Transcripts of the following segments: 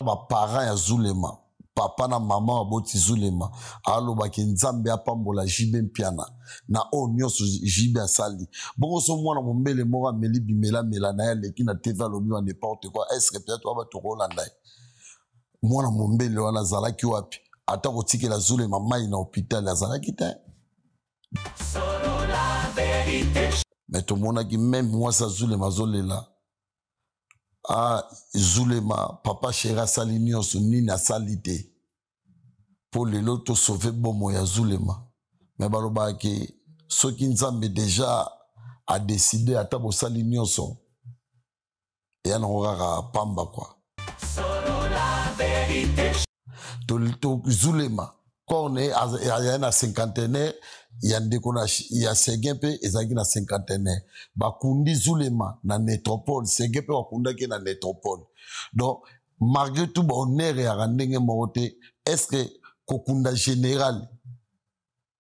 Ba parents ya Zulema, papa na mama baboti Zulema, alobaki Nzambe apambola JB Mpiana na oyo nyonso JB asali. Bongo so mwana mombele moko ameli bimela mela na ye aleki na TV alobi ba n'importe quoi, est-ce que peut-être wa bato kolanda ye? Mwana mombele wana azalaki wapi? Ata kotikela Zulema mai na hôpital azalaki te. Mais tomonaki meme mwasi ya Zulema azolela. Ah, Zulema, papa chéri asali nyonso, nini asali te mpo lelo tosauve bomoi ya Zulema. Me balobaka ke soki Nzambe deja adeside, ata bosali nyonso eya nango kaka pamba kwa. To Zulema corne azali na cinquantenaire ya ndeko na ya Seguin mpe ezalaki na cinquantenaire. Bakundi Zulema na Nétropole, Seguin mpe bakundaki na Nétropole. Donc malgré tout ba honneur eyaka ndenge moko te. Est-ce que kokunda général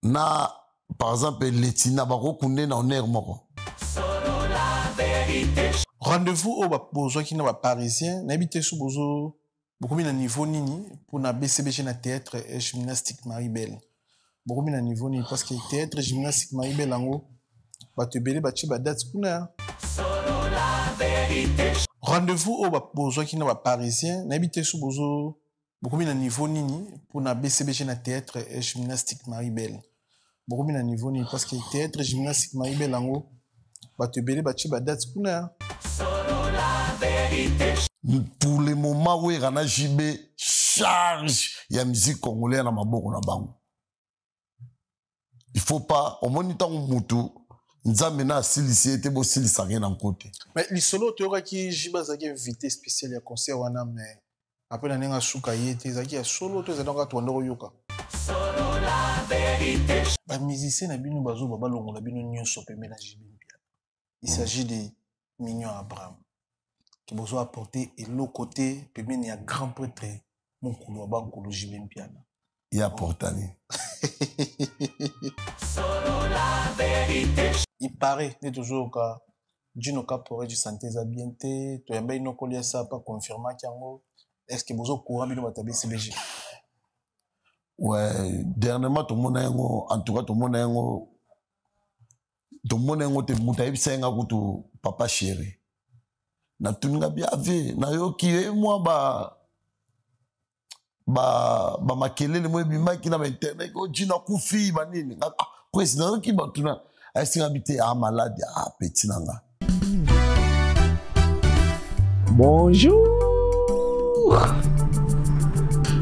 na par exemple Letina bakokunde na honneur moko? Rendez-vous oyo bozwaki na ba parisien, nayebi te so bozo bokomi na niveau nini mpona BCBG na théâtre gymnastique Marie-Belle. Bokomi na niveau nini? Parce que théâtre gymnastique Marie-Belle yango bato ebele batie ba date kuna. Rendez-vous oyo bozwaki na ba parisien, nayebi te so bozo bokomi na niveau nini mpona BCBG na théâtre gymnastique Marie-Belle. Bokomi na niveau nini? Parce que théâtre gymnastique Marie-Belle yango bato ebele batie ba date kuna. Pour le moment Wera na JB charge ya musique congolaise na maboko na bango. Il faut pas omoni ntango mutu Nzambe na asilisi ye te, bosilisaka ye na nkote. Mais lisolo toyokaki JB azalaki invité spécial ya concert wana, mais après na ndenge asuka ye te, ezalaki ya solo to ezalaki kaka tobanda koyoka. Ba musicien na bino bazoba balongola bino nyonso pembe na JB Mpiana. Il s'agit de Mignon Abraham qui bozo apporter eloko te pembeni ya grand prêtre mokulu wa bankulu JB Mpiana. Ye apporta nini? Il paraît nde tozoyoka Gino Capore du santé eza bien te, toyambaki noko Liasa pa confirmaki yango. Est-ce que bozo courant bino bato ya BCBG? Ouais, dernièrement tomona yango, en tout cas tomona yango, tomona yango te. Moto ayebisa ye nga kutu papa chéri, natuni nga bi ave nayoki ye mwa ba ba ba makelele mo ebimaki na ba internet o Gino akufi banini. Ah, président nayoki bato na ayesinga bi te, ah malade, ah petit na nga. Bonjour.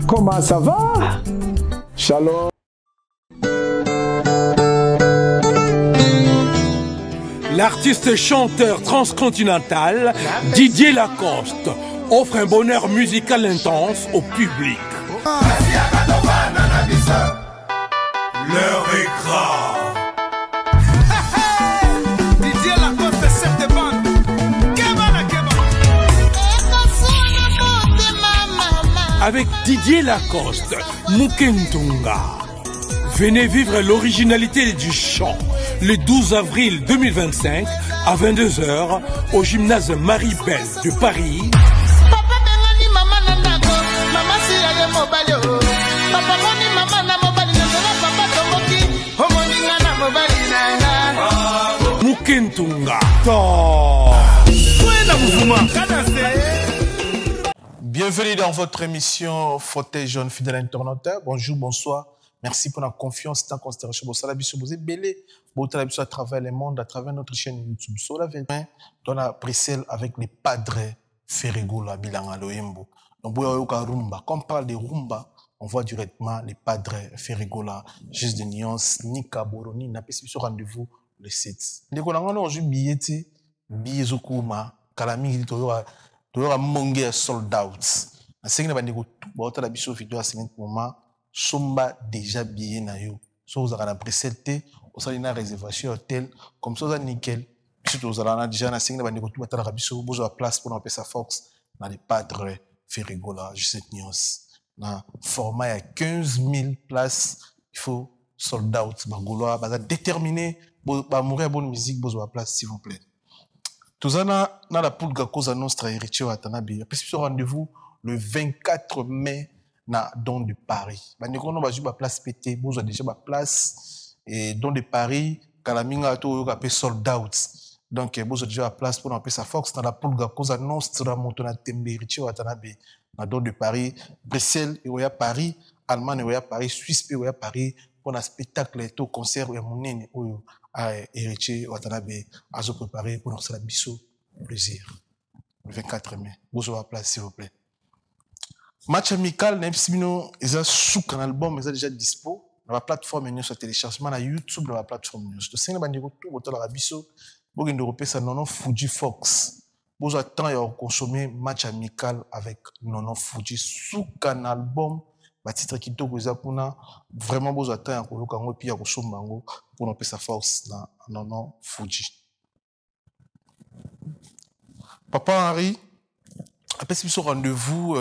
Comment ça va? Shalom. L'artiste chanteur transcontinental Didier Lacoste offre un bonheur musical intense au public. L'heure est grave. Didier Lacoste, chef de bande. Keba keba. Avec Didier Lacoste, Mukentunga. Venez vivre l'originalité du chant le 12 avril 2025 à 22h au gymnase Marie-Belle de Paris. Mukentunga. Bienvenue dans votre émission Fauteuil jaune, fidèle internaute. Bonjour, bonsoir. Merci pour la confiance, tant considération. Bosala biso, boze belé. Botala biso à travers le monde, à travers notre chaîne YouTube. Sola 21, dans la Bruxelles avec les padres Ferregola, Bilanga Loembo. Donc, boya yoka rumba. Quand on parle de rumba, on voit directement les padres Ferregola, juste de nuances, Nika Boroni, n'a pas biso rendez-vous le 7. Ndeko na ngano ozwi billet ti, billet ezokoma, kala mingi toyoka, toyoka monge ya sold out. Nasengi na bandeko tout baotala biso video ya semaine moment, somba déjà billet na yo. So ozalaka na Bruxelles te, osali na réservation hôtel, comme ça oza nickel. Biso tozala na déjà nasengi na bandeko tout batalaka biso, bozwa place mpona kopesa force na les padres Ferregola, Jusette Nyons. Na format ya 15 000 places, il faut sold out. Bagaulois baza déterminé, ba mourir ya bonne musique, bozwa place s'il vous plaît. Toza na la Pulga Cosa Nostra, héritier Watanabe. Apesi biso rendez-vous le 24 mai na Don de Paris. Bandeko no bazwi baplace pe te, bozwa déjà baplace et Don de Paris kala mingi to oyoka pe sold out. Donc bozwa déjà baplace mpona kopesa force na la Pulga Cosa Nostra, moto na tembe Héritier Watanabe na Don de Paris. Bruxelles ekoya Paris, Allemagne ekoya Paris, Suisse mpe ekoya Paris mpona spectacle to concert ya monene oyo Héritier Watanabe azoprépare mpona kosala biso plaisir le 24 mai. Bozwa baplace, s'il vous plaît. Match amical nayebisi bino eza suka na album, eza déjà dispo na baplateforme nyonso ya téléchargement, na YouTube, na baplateforme nyonso. Tosengi na bandeko to botalaka biso, bokende kopesa Nono Fuji Fox, bozwa temps ya koconsommer Match amical avec Nono Fuji, suka na album. Batitre kitoko eza kuna. Vraiment, bozwa temps ya koyoka yango et puis ya kosomba yango mpona kopesa force na Nono Fuji. Papa Henri apesi biso rendez-vous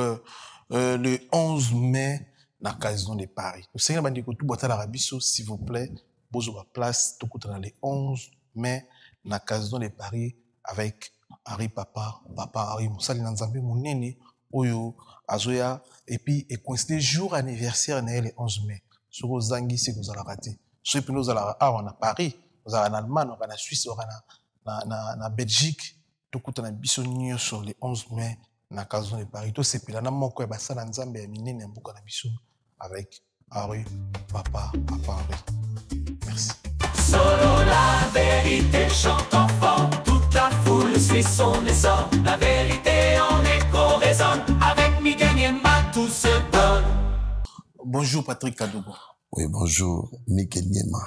le 11 mai na Casino de Paris. Tosengi na bandeko tu botalaka biso, s'il vous plaît, bozwa baplace. Tokutana le 11 mai na Casino de Paris avec Henri Papa, Papa Henri, mosali na Nzambe monene oyo azoya. Et puis ecoïncide jour anniversaire na ye le 11 mai. Soki ozangi, se kozalaka te. Soki mpena ozalaka awa na Paris, ozalaka na Allemagne, ozalaka na Suisse, ozalaka na Belgique, tokutana biso nyonso le 11 mai na Casino de Paris. Tosepela na moko ya basala Nzambe ya minene ya mboka na biso avec Henri Papa, Papa Henri. Merci. Solo la vérité chante enfant, toute la foule suit son essor. La vérité en écho résonne, avec Miguel Niema tout se donne. Bonjour Patrick Kadogo. Oui, bonjour Mikel Niema.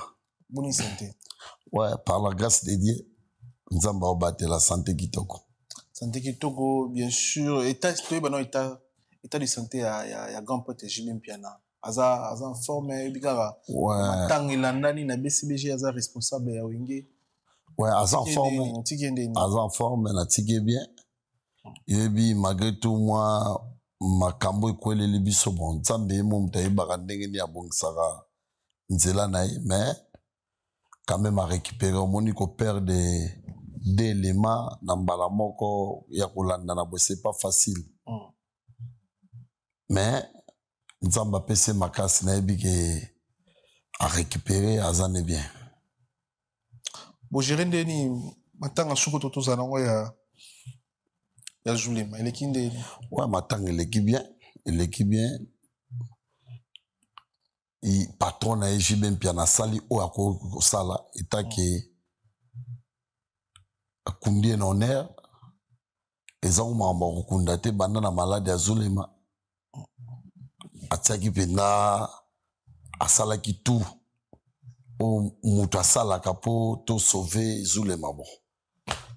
Bonne santé? Ouais, par la grâce de Dieu, Nzambe aobatela, santé kitoko. Santé kitoko, bien sûr. État toyeba no état de santé ya grand pote JB Mpiana. Aza en forme, yebi kaka matanga elandani na BCBG, aza responsable ya Wenge. Ouais, aza en forme. Otiki ndeni? Aza en forme, natiki bien. Yebi, malgré tout, moi makambo ekweleli biso, bon, Nzambe ye mo moto ayebaka ndenge nini abongisaka nzela na ye, mais quand même arécupéré. Omoni, koperdre deux éléments na mbala moko ya kolanda na boye, c'est pas facile. Mais Nzambe apesi ye makasi, nayebi ke arécupéré, aza ne bien. Bogéré ndeni matanga suku to tozala nango ya Zulema? Eleki ndeni? Ouais, matanga eleki bien, eleki bien. Patron na ye JB Mpiana asali oyo akoki kosala, etake akundi ye na honneur. Eza ko makambo ya kokunda te. Banda na maladi ya Zulema, atiaki mpenza, asalaki tout oyo moto asalaka mpo tosauve Zulema. Bon,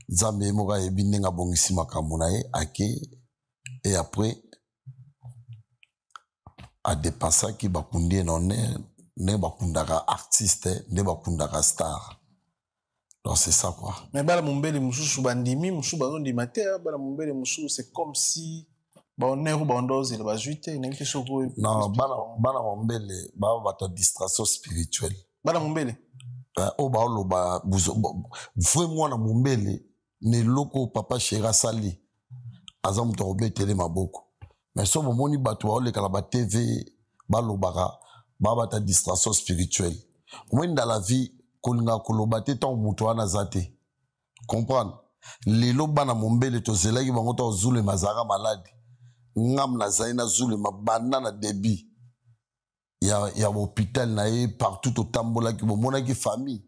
Nzambe ye moko ayebi ndenge abongisi makambo na ye. Ake et après adépensaki, bakundi ye na honneur, ndenge bakundaka artiste, nde bakundaka star. Donc c'est ça quoi. Mais bana mombele mosusu bandimi, mosusu bazondima te. Bana mombele mosusu, c'est comme si bahonneur oyo banda ozela bazwi te. Nayebi te soki Non, bana mombele baa bato ya distraction spirituelle. Bana mombele. Oyo baoloba vrai mwana mombele na eloko oyo Papa Chéri asali, aza moto akobetele maboko. Mais so bomoni bato baoleka na baTV, balobaka, baa bato ya distraction spirituelle. Omoni, dans la vie, kolingaka koloba te ntango moto wana aza te. Comprendre, lelo bana mombele tozelaki bango ntango Zulema azalaka maladi. Ngam nazali na Zulema banda na début ya hôpital na ye, partout totambolaki. Bomonaki famille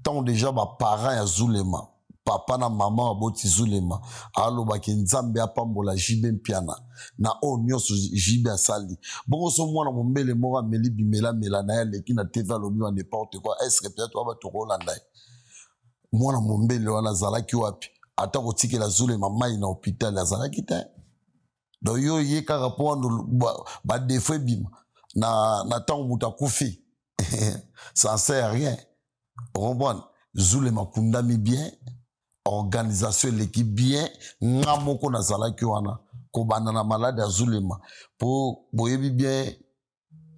ntango déjà baparent ya Zulema, papa na mama baboti Zulema, alobaki Nzambe apambola JB Mpiana na oyo nyonso JB asali. Bongo so mwana mombele moko ameli bimelamela na ye, aleki na TV, alobi ba n'importe quoi, est ce que peut-être wa bato kolanda ye? Mwana mombele wana azalaki wapi? Ata kotikela Zulema mai na hôpital azalaki te. Donc yo ye kaka mpo wana badéfauts ebima na ntango moto akufi, ça ne sert à rien. Comprendre, Zulema akundami bien, organisation eleki bien. Nga moko nazalaki wana kobanda na maladi ya Zulema, mpo boyebi bien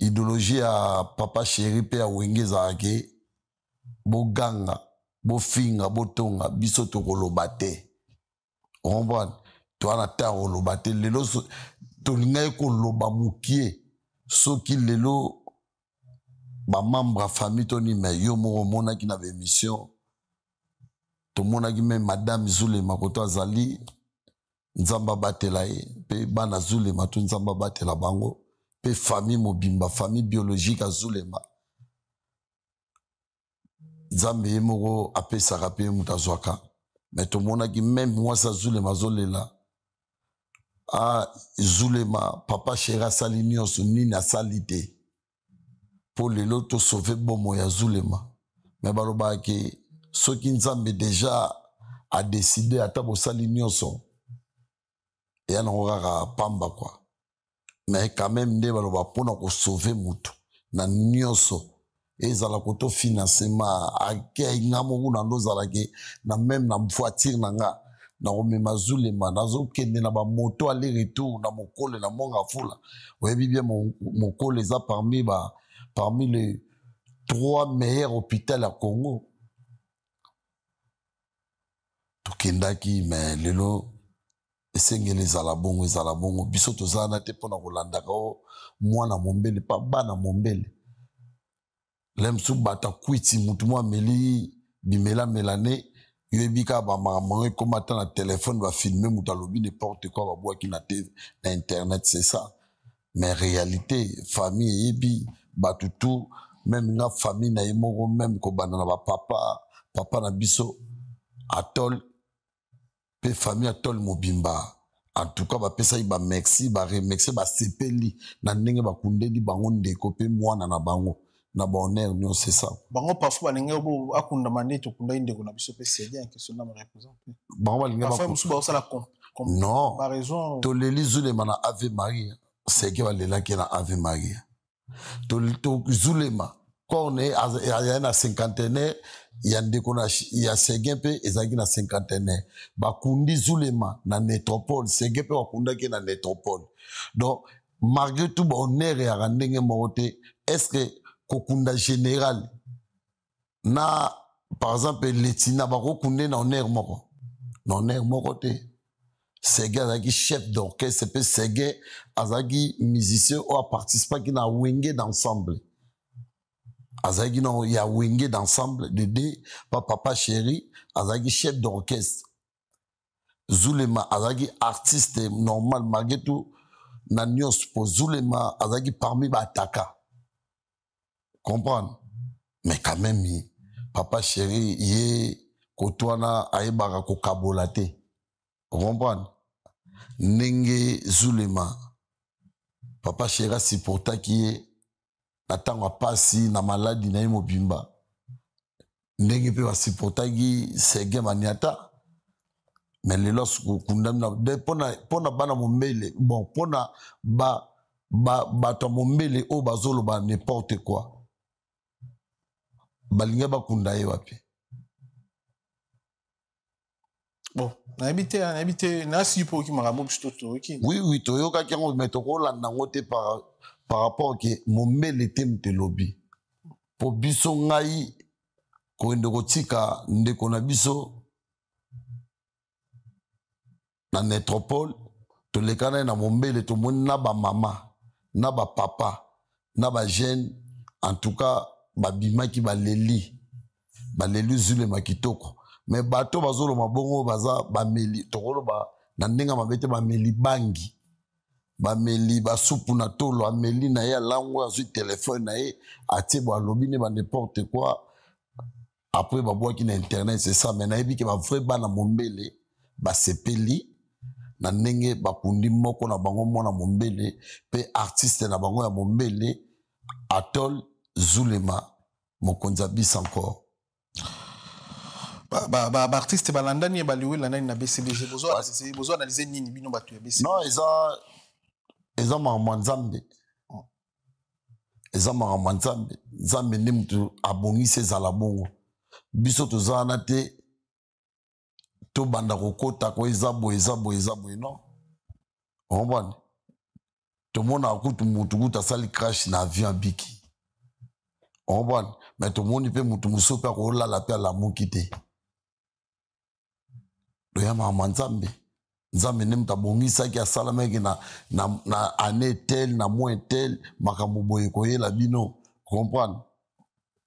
idéologie ya Papa Chéri mpe ya Wenge ezalaki: boganga, bofinga, botonga, biso tokoloba te. Comprendre, toza na ntango koloba te. Lelo Tolingaki koloba mokie soki lelo bamembre ya famille to nini, mais yo moko omonaki na baémission, tomonaki me madame Zulema koto azali, Nzambe abatela ye, mpe bana Zulema to Nzambe abatela bango, mpe famille mobimba, famille biologique ya Zulema. Nzambe ye moko apesaka mpe moto azwaka, mais tomonaki meme mwasi ya Zulema azolela: "Ah, Zulema, papa chéri asali nyonso, nini asali te mpo lelo tosauve bomoi ya Zulema?" Mais balobaka ke soki Nzambe déjà adécider, ata bosali nyonso, eya nango kaka pamba quoi. Mais quand même, nde baloba mpona kosauve motu na nyonso, ezala koto financement akei, nga moko na ndo ozalaki na même na voiture na nga, nakomema Zulema, nazokende na bamoto aller retour na Mokole na Monga Fula. Oyebi bien, Mokole eza parmi les trois meilleurs hôpital ya Congo. Tokendaki, mais lelo esengeli ezala bongo, ezala bongo. Biso toza wana te mpona kolandaka o mwana mombele pa bana mombele le mosusu, bato akwiti, mutu mo ameli bimelamela ne. Yoyebi kaka bamakambo yango ekóma, ata na telefone bafilme moto alobi n'importe quoi, babwaki na te na internet, c'est ça. Mais réalité, famille eyebi, bato tout, même nga, famille na ye moko, même kobanda na bapapa, papa na biso Atol, mpe famille Atol mobimba, en tout cas bapesaki bamerci, baremercie, basepeli na ndenge bakundeli bango ndeko mpe mwana na bango na bahonneur nyonso, c'est ça. Bango parfois balingi akundama nde tokundaki ndeko na biso mpe Seguin, question na représente. Bango balingi parfois mosusu baosala Non. Baraison. Toleli Zulema na Ave Maria, Seguin balelaki na Ave Maria. Zulema corne azali na cinquantenaire ya ndeko na ya Seguin, mpe ezalaki na cinquantenaire. Bakundi Zulema na Nétropole, Seguin mpe bakundaki na Nétropole. Donc malgré tout, bahonneur eyaka ndenge moko te. Est ce que kokunda général na, par exemple, letina, bakokunde na honneur moko? Na honneur moko te. Seguin azalaki chef d'orchestre, mpe Seguin azalaki musicien oyo aparticipaki na Wenge d'ensemble, azalaki na ya Wenge d'ensemble de deux pa papa chéri, azalaki chef d'orchestre. Zulema azalaki artiste normal. Malgré tout na nyonso, po Zulema azalaki parmi baataka comprendre. Mais quand même, papa chéri ye koto wana ayebaka kokabola te, comprendre ndenge Zulema, papa chéri asupportaki ye na ntango ya pasi na maladi na ye mobimba, ndenge mpe basupportaki Seguin Maniata. Mais lelo akundami mpona bana mombele, bon, mpona bato ya mombele oyo bazoloba n'importe quoi, balingi bakunda ye wapi? Bon, nayebi te, nayebi te, nasi mpo oyoki makambo biso to toyoki. Oui, toyokaki yango, mais tokolanda yango te par rapport ke mombele te moto elobi. Mpo biso, ngai kokende kotika ndeko na biso na Nétropole, tolekana ye na mombele, tomoni na bamama na bapapa na bajeune, en tout cas babimaki, baleli, baleli Zulema kitoko. Mais bato bazoloba bongo baza bameli, tokoloba na ndenge ya mabe te, bameli bangi, bameli basupu na tolo, ameli na ye, alango, azwi telefone na ye, atie bo, alobi ne ba n'importe quoi, après babwaki na internet, c'est ça. Mais nayebi ke bavrai bana mombele basepeli na ndenge bakundi moko na bango, mwana mombele mpe artiste na bango ya mombele, Atol Zulema, mokonzi ya bis encore. Baartiste balandani ye, baliwe elandani na BCBG. Bozo analyse nini, bino bato ya BCBG? Non, eza makambo ya Nzambe, eza makambo ya Nzambe. Nzambe nde moto abongisi ezala bongo. Biso toza wana te tobanda kokota ko eza boye, eza boye, eza boye, non. Comprendre, tomonaka kutu mutu kutu asali crash na avion, abiki, comprendre. Mais tomoni mpe mutu mosusu mpe akolala mpe alamuki te. Loya makambo ya Nzambe. Nzambe nde moto abongisaki, asalamaki na, na, na année tel, na mois tel, makambo boye koyela bino. Comprendre?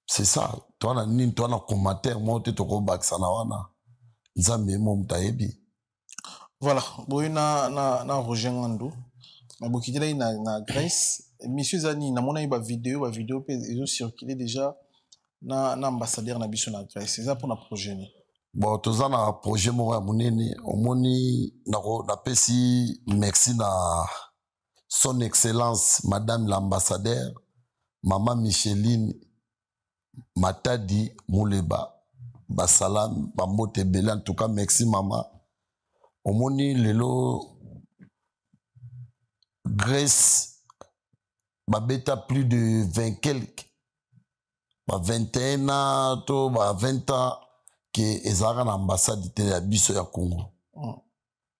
C'est ça. Toa na nini, toa na commentaire moko te tokobakisa na wana. Nzambe ye mo moto ayebi. Voilà, boye na Roger Ngandu. Mais bokitelaki na Grèce. Monsieur eza nini? Namonaki ba vidéo mpe ezocircule déjà na ambassadeur na biso na Grèce. Eza mpona projet nini? Bon, toza na projet moko ya monene. Omoni, napesi merci na Son Excellence Madame l'ambassadeur, Mama Micheline Matadi Muleba. Basala bambote ebele. En tout cas, merci mama. Omoni, lelo Grèce babeta plus de 20 quelque, ba 21 ans to ba 20 ans ke ezalaka na ambassade te ya biso ya Congo.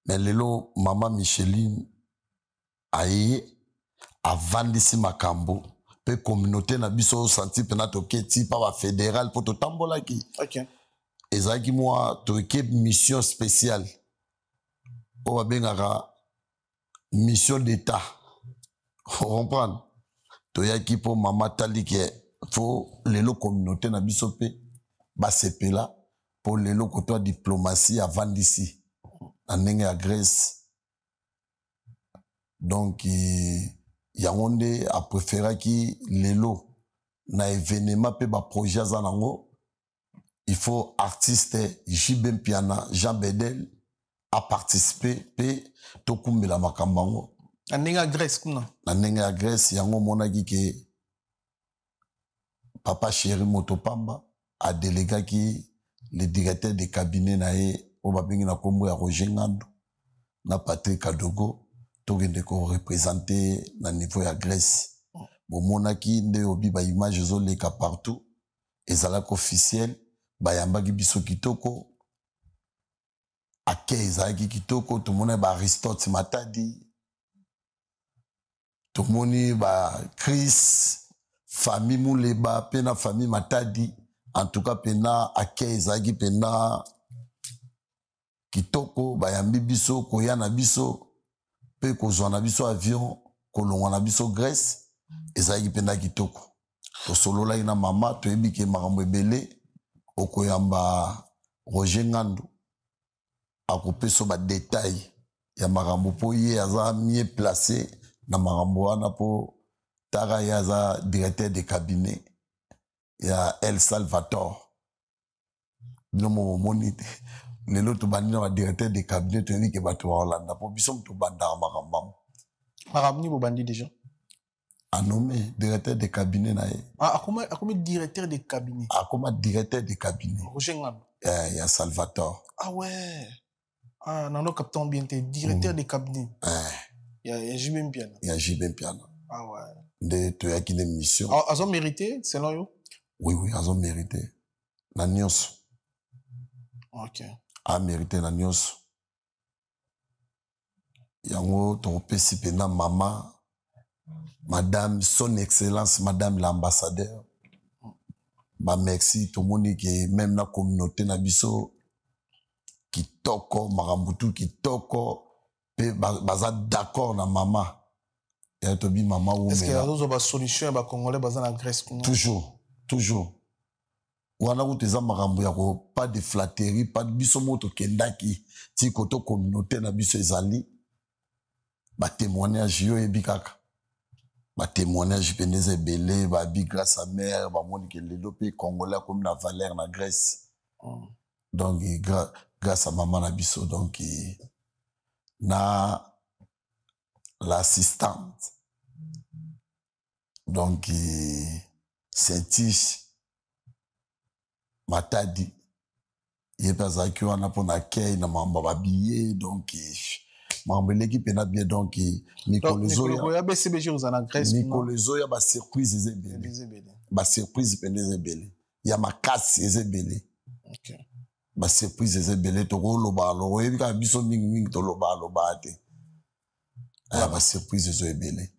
Mais lelo mama Micheline aye, avandisi makambo mpe communauté na biso osanti mpena toketi mpa bafédéral mpo totambolaki. Ezalaki mwa toke mission spéciale oyo babengaka mission d'état, comprendre? Toyaki mpo mama tali ke fo lelo communauté na biso mpe basepela, mpo lelo koto ya diplomatie avandisi na ndenge ya Grèce. Donc yango nde apréféraki lelo na événement mpe baprojet aza nango, il faut artiste JB Mpiana, Jean Bedel, aparticipe mpe tokumbela makambo yango. Na ndenge ya Grèce kuna? Na ndenge ya Grèce. Yango omonaki ke papa chéri moto pamba adelegaki le directeur de cabinet na ye oyo babengi na nkombo ya Roger Ngandu na Patrick Kadogo, tokende koreprésente na niveau ya Grèce. Bomonaki nde obi baimage ezoleka partout, ezalaki officiel. Bayambaki biso kitoko, ake ezalaki kitoko. Tomoni baAristote Matadi, tomoni baChris, famille Muleba mpe na famille Matadi. En tout cas mpena ake ezalaki mpena kitoko. Bayambi biso, koya na biso mpe kozwa na biso avion, kolongwa na biso Grèce, ezalaki mpenza kitoko. Tosololaki na mama, toyebi ke makambo ebele okoyamba Roger Ngandu, akopesa badetail ya makambo mpo ye aza mieux placé na makambo wana, mpo taka ye aza directeur de cabinet ya El Salvator. Bino mo bomoni te, lelo tobandi na badirecteur de cabinet, toyebi ke bato bakolanda mpo biso mo tobandaka makambo yango. Makambo nini bobandi déjà? Anommé directeur de cabinet na ye. Ah, akomi directeur de cabinet? Akoma directeur de cabinet. Roger Ngandu? Ya Salvator. Ah ouais, ah nano captain bien te, directeur de cabinet ya JB Mpiana. Ya JB Mpiana. Ah ouais. Nde toyaki na mission. Ah, azo mérité selon yo? Oui, azo mérité na nyonso. Amérité na nyonso. Yango tokopesi mpenza mama, madame, Son Excellence Madame l'ambassadeur, bamerci. Tomoni ke même na communauté na biso kitoko, makambo tu kitoko mpe baza d'accord na mama ya tobi mama. Est-ce que azozwa basolution ya bacongolais baza na Grèce kuna? Toujours, toujours. Wana kutu eza makambo ya ko pas de flatterie, pas biso moko tokendaki ti koto communauté na biso ezali batémoignage. Yo oyebi kaka, batémoignage mpenza eza ebele. Babi grâce à mare, bamoni ke lelo mpe congolais akomi na valeur na Grèce. Donc grâce à mama na biso, donc na l'assistante, donc Saintiche Matadi, ye mpe azalaki wana mpona akei na makambo ya babillet. Donc makambo eleki mpena bien. Donc mikolo ezoya, mikolo ezoya, basurprise eza ebele, basurprise mpenza eza ebele ya makasi, eza ebele, basurprise eza ebele. Tokoloba alo, oyebi kaka biso mingimingi toloba alobaa te, basurprise ezo ebele.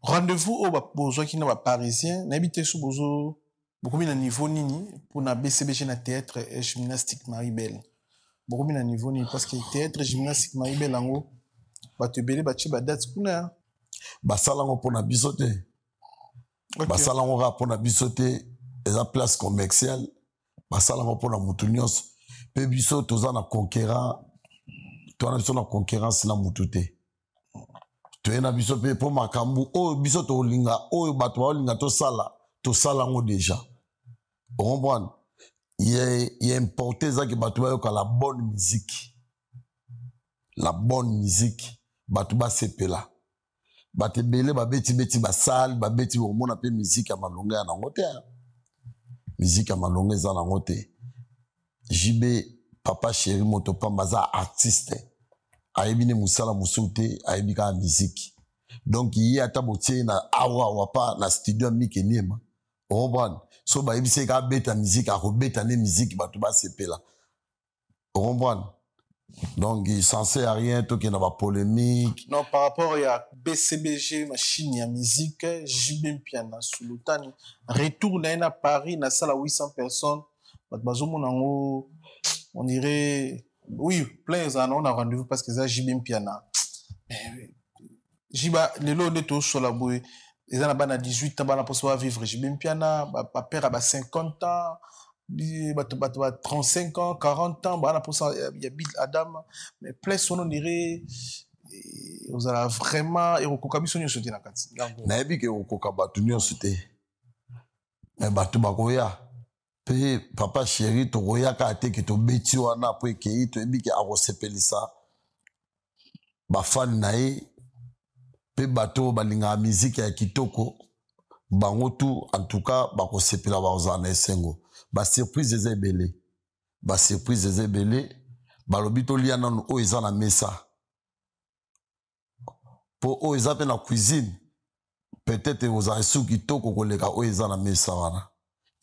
Rendez-vous oyo bozwaki na baparisien, nayebi te so bozo bokomi na niveau nini mpona BCBG na théâtre Gymnastique Marie Belle? Bokomi na niveau nini? Parce que théâtre gymnastique mayebela yango bato ebele batie badate kuna. Basala yango mpona biso te. Okay. Basala yango kaka mpona biso te, eza place commerciale, basala yango mpona motu nyonso. Mpe biso toza na conquérant, toza na biso na concurrence na motu te. Toye na biso mpe mpo makambo oyo biso tolinga, oyo bato baolinga tosala, tosala yango déjà. Ocomprendre? Ye importe ezaki bato bayoka la bonne musique, la bonne musique, bato basepela. Bato ebele babetibeti basale, babeti, omona mpe musique ya malonga ya nango te, musique ya malonga eza nango te. JB papa chéri moto pamba aza artiste, ayebi ne mosala mosusu te, ayebi kaka musique. Donc ye ata botie na awa awa pa na studio ya Mike Niema, ocomprendre? So bayebisi ye kaka abeta musique, akobeta nde musique, bato basepela. Ocomprendre? Donc il censé à rien tokende na bapolémique. Non, par rapport ya BCBG, machine ya musique, JB Mpiana Sulutani, retour na ye na Paris na sala 800 personnes, bato bazomona yango, on dirait oui, plein ezala nango na rendez-vous parce que eza JB Mpiana. Jiba lelo nde tosola boye, eza na bana 18 ans, bana mposo bavivre JB Mpiana, bapère ya ba 50 ans, bato bato ba 35 ans, 40 ans, bana mposa ya Bill Adam. Mais place wana, on dirait ozala vraiment ekokoka biso nyonso te na kati. Nayebi ke ekokoka bato nyonso te, me bato bakoya mpe papa chéri tokoya kaka te ke tobeti wana po ekei. Toyebi ke akosepelisa bafani na ye mpe bato oyo balingaka miziki ya kitoko, bango tu en tout cas bakosepela, bakozala na esengo. Basurprise eza ebele, basurprise eza ebele. Balobi tolia nanu oyo eza na mesa, mpo oyo eza mpe na cuisine peut-être ekozala esu kitoko koleka oyo eza na mesa wana.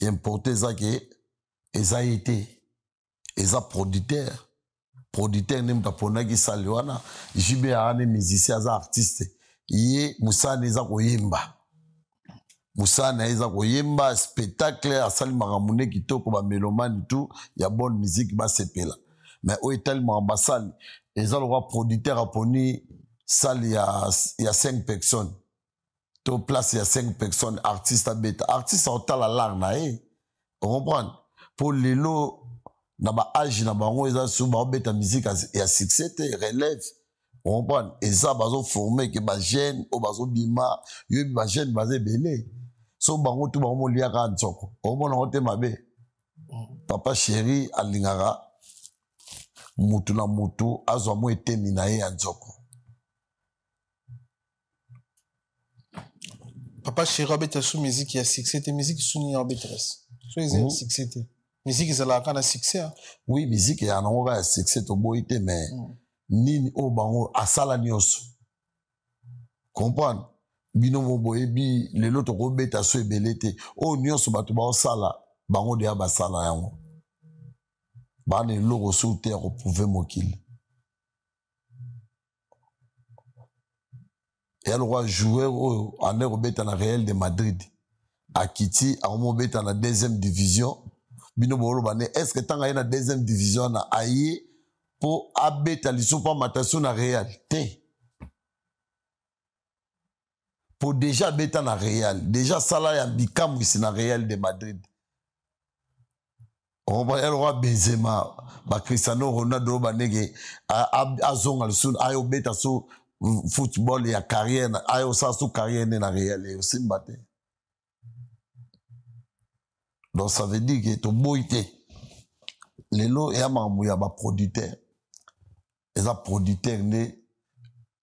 Importe eza ke eza ye te, eza producteur. Producteur nde moto aponaki sale wana. JB aa nde musicien, aza artiste, ye mosala nde eza koyemba, mosala na ye eza koyemba spectacle, asali makambo nde kitoko, bamelomani tout ya bonne musique basepela. Mais oyo etali makambo basali, eza lokola producteur aponi salle ya 5 personnes to place ya 5 personnes, artiste abeta, artiste aotala lar na ye, ocomprendre? Mpo lelo na baage na bango eza su baobeta musique ya succès te, relève, ocomprendre? Eza bazoforme ke bajeune oyo bazobima, yoyebi bajeune baza ebele, so bango tu bango moliaka nzoko, omona yango te mabe. Papa chéri alingaka mutu na mutu azwa mwa eteni na ye ya nzoko. Papa chéri abeta su musique ya succès te, musique su nini abetaka so eza ya succès te? Musique ezalaka kaka na succès? Oui, musique ezala nango kaka ya succès, toboyi te, mais nini oyo bango asala nyonso, comprendre? Bino mo boyebi lelo tokobeta so ebele te, oyo nyonso bato baosala bango deya basala yango, bana eloko so te ya koprouve mokili. Eya lokola joueur oyo ande kobeta na Real de Madrid, akiti akomobeta na deuxième division. Bino boloba nde est ce que ntango aye na deuxième division wana, aye mpo abeta lisusu mpo amata so na Real te? Mpo deja abeta na Real, deja asala ya bikamwisi na Real de Madrid. Ya lokola Benzema, bacristiano Ronaldo oyo bandenge azonga lisusu aye obeta so football ya carrière, aye osala so carrière nde na Real, eyosimba te. Donc ça veut dire ke toboyi te, lelo eya makambo ya baproducteur, eza producteur nde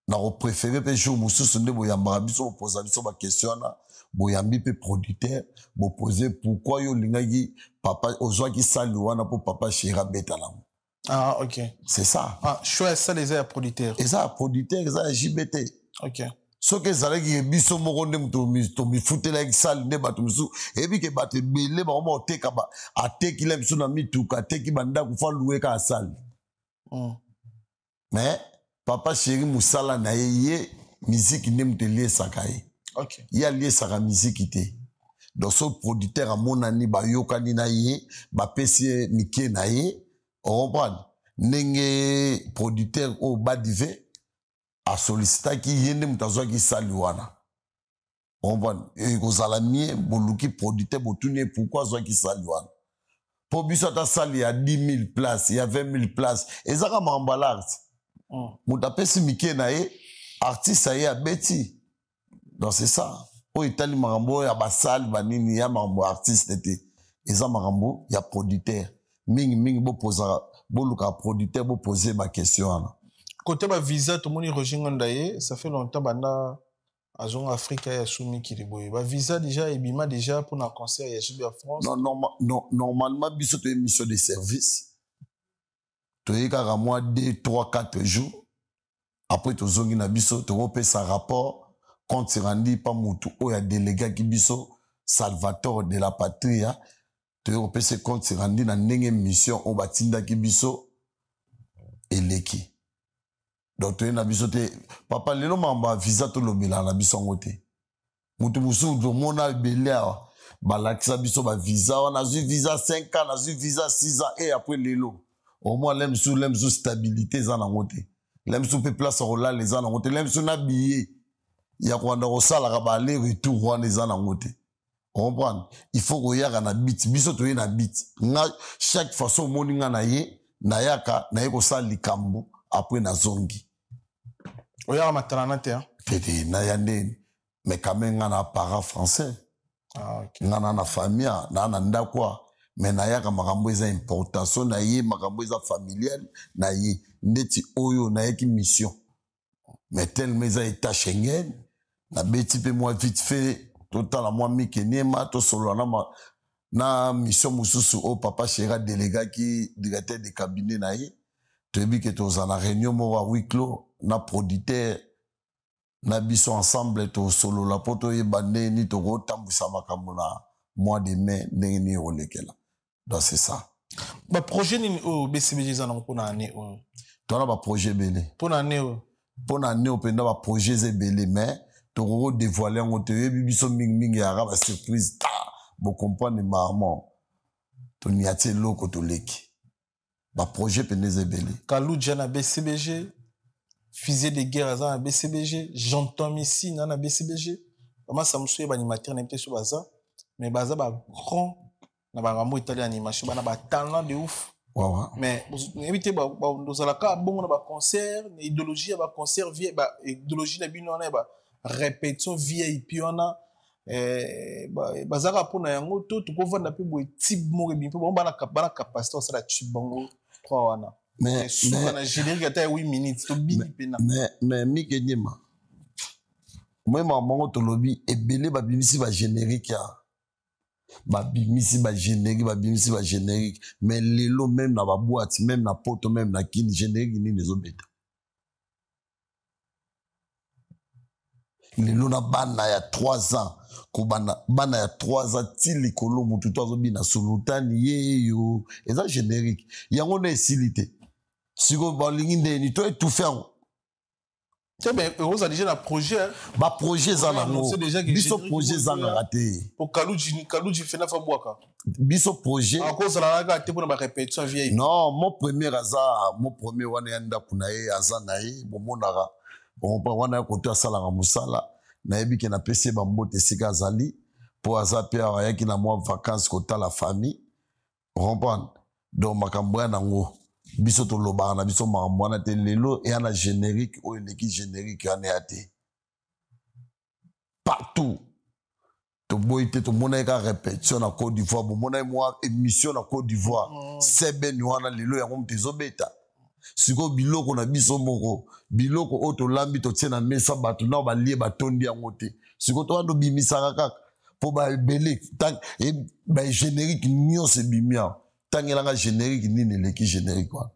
nakopréféré. Mpe jour mosusu nde boyambaka biso, bopoza biso baquestion wana, boyambi mpe producteur, bopose pourquoi yo olingaki papa ozwaki sali wana mpo papa chéri abeta nango. Ah, ok. C'est ça. Ah, choix ya sale eza ya producteur? Eza ya producteur, eza ya JB te. Ok. Soki ezalaki biso moko nde moto tomifutelaki sali nde bato mosusu eyebi ke bato ebele bango baoteka, atekila biso na mituka, ateki bandako, fo aluwe kaka sali. Mais papa chéri mosala na ye, ye miziki nde moto eliesaka ye. Ye aliesaka miziki te. Donc so producteur amonani, bayokani na ye, bapesi ye mike na ye, ocomprendre? Ndenge producteur oyo Badive asollicitaki ye nde moto azwaki sali wana. Comprendre? Ekozala mie boluki producteur, botuni ye pourquoi azwaki sali wana. Mpo biso ata sali ya 10 000 place, ya 20 000 place, ezaka makambo ya l'art. Moto apesi mike na ye, artiste aye abeti. Donc c'est ça. Oyo etali makambo oyo ya basali banini, ya makambo ya artiste te, eza makambo ya producteur. Mingi mingi bopozaka, bolukaka producteur, bopose ba question wana. Côté ba visa, tomoni Roger Ngandaye, ça fait longtemps banda azonga Afrique ya sumi kili boye. Ba visa déjà ebima déjà pour na concert ya JB France. Non, non, normalement biso toye mission de service. Toye kaka mwa 2 3 4 jours. Après tozongi na biso, tokopesa rapport compte rendu pa mutu oyo adelegaki biso, Salvatore de la Patria. Toye kopesa compte rendu na ndenge mission oyo batindaki biso eleki. Donc toye na biso te, papa. Lelo makambo ya visa tolobelaka na biso yango te. Moto mosusu tomona ebele awa balakisa biso bavisa wana, nazwi visa 5 ans, nazwi visa 6 ans, e après lelo omoi le mosusu, le mosusu stabilité eza nango te, le mosusu mpe place ya kolala eza nango te, le mosusu na billet ya kobanda kosalaka ba aller retour wana eza nango te. Comprendre? Il faut koyaka na but. Biso toye na but. Nga chaque fois so omoni nga na ye, nayaka naye kosala likambo, après nazongi. Oyaka matalana te, hein? Tete, naya ndeni? Mais quand même nga na parent français. Ah, ok. Nga na famille, na ndako, mais nayaka makambo eza important. So na ye makambo eza familial na ye, ndeti oyo nayaki mission, mais tellement eza état Schengen, nabeti mpe mwa vite fait, totala mwa mike niema, tosolola na mission mosusu oyo papa chéri adelegaki directeur de cabinet na ye. Toyebi ke tozala na réunion moko ya huis clos na producteur na biso ensemble, tosolola mpo toyeba ndenge nini tokotambwisa makambo na mois de mai, ndenge nini ekolekela. Donc c'est ça. Baprojet nini oyo BCBG eza nango mpona année oyo? Tona baprojet ebele. Mpona année oyo? Mpo na année oyo mpenza baprojet eza ebele, mais tokoki kodévoile yango te. Oyebi biso mingimingi yaka basurprise ta bocomprendre marmon toniati eloko toleki. Baprojet mpenza eza ebele. Kaluja na BCBG, Fusée de guerre aza na BCBG, Janton Missi na BCBG, bamasa mosusu ye baanimateur na yebi te so baza, mais baza bagrand na bangambo etali animation, bana batalent de ouf. Wawa. Mais nayebi te, ozalaka bongo na baconcert na idéologie ya baconcert, idéologie na bino wana ya barépétition VIP wana, bazalaka mpona yango to tokovanda mpe boye type moko ebimi mpe bango bana capacité kosala tube bango 3 wana suka na générique ata ya 8 minutes tobini mpena. Mais Mike Nyema, moyema bango tolobi ebele babimisi bagénérique ya babimisi bagénérique, babimisi bagénérique, mais lelo même na baboîte, même na poto, même na kini, générique nini ezobeta lelo? Na bana ya 3 ans, kobanda bana ya 3 ans ti likolo, motu to azobina sulutani yeyo, eza générique yango nde esili te. Sikoyo balingi ndeni to étouffe yango? Te, mais oza déjà na projet. Baprojet eza nango. Biso projet ezangaka te. Po Kaluji, Kaluji fena fa bwaka. Biso projet akozala kaka te mpona barépétition vieille. Non, mon premier aza, mon premier wana ya ndako na ye aza na ye, bomonaka wana ya kote asalaka mosala. Nayebi ke napesi ye bambote esika azali, mpo aza mpe awa, ayaki na mwa vacance kotala famille, comprendre? Donc makambo ya nango biso tolobaka na biso makambo wana te. Lelo eya na générique oyo eleki générique wana ya te partout. Toboyi te, tomonaki kaka répétition na Côte d'Ivoire, bomonaki mwa émission na Côte d'Ivoire, sebeni wana lelo yango moto ezobeta. Sikoyo biloko na biso moko, biloko oyo tolambi totie na mesa, bato nao balie batondi yango te. Sikoyo towana tobimisaka kaka mpo baebele bagénérique nyonso ebimi awa. Tangelanga générique nini eleki générique wana?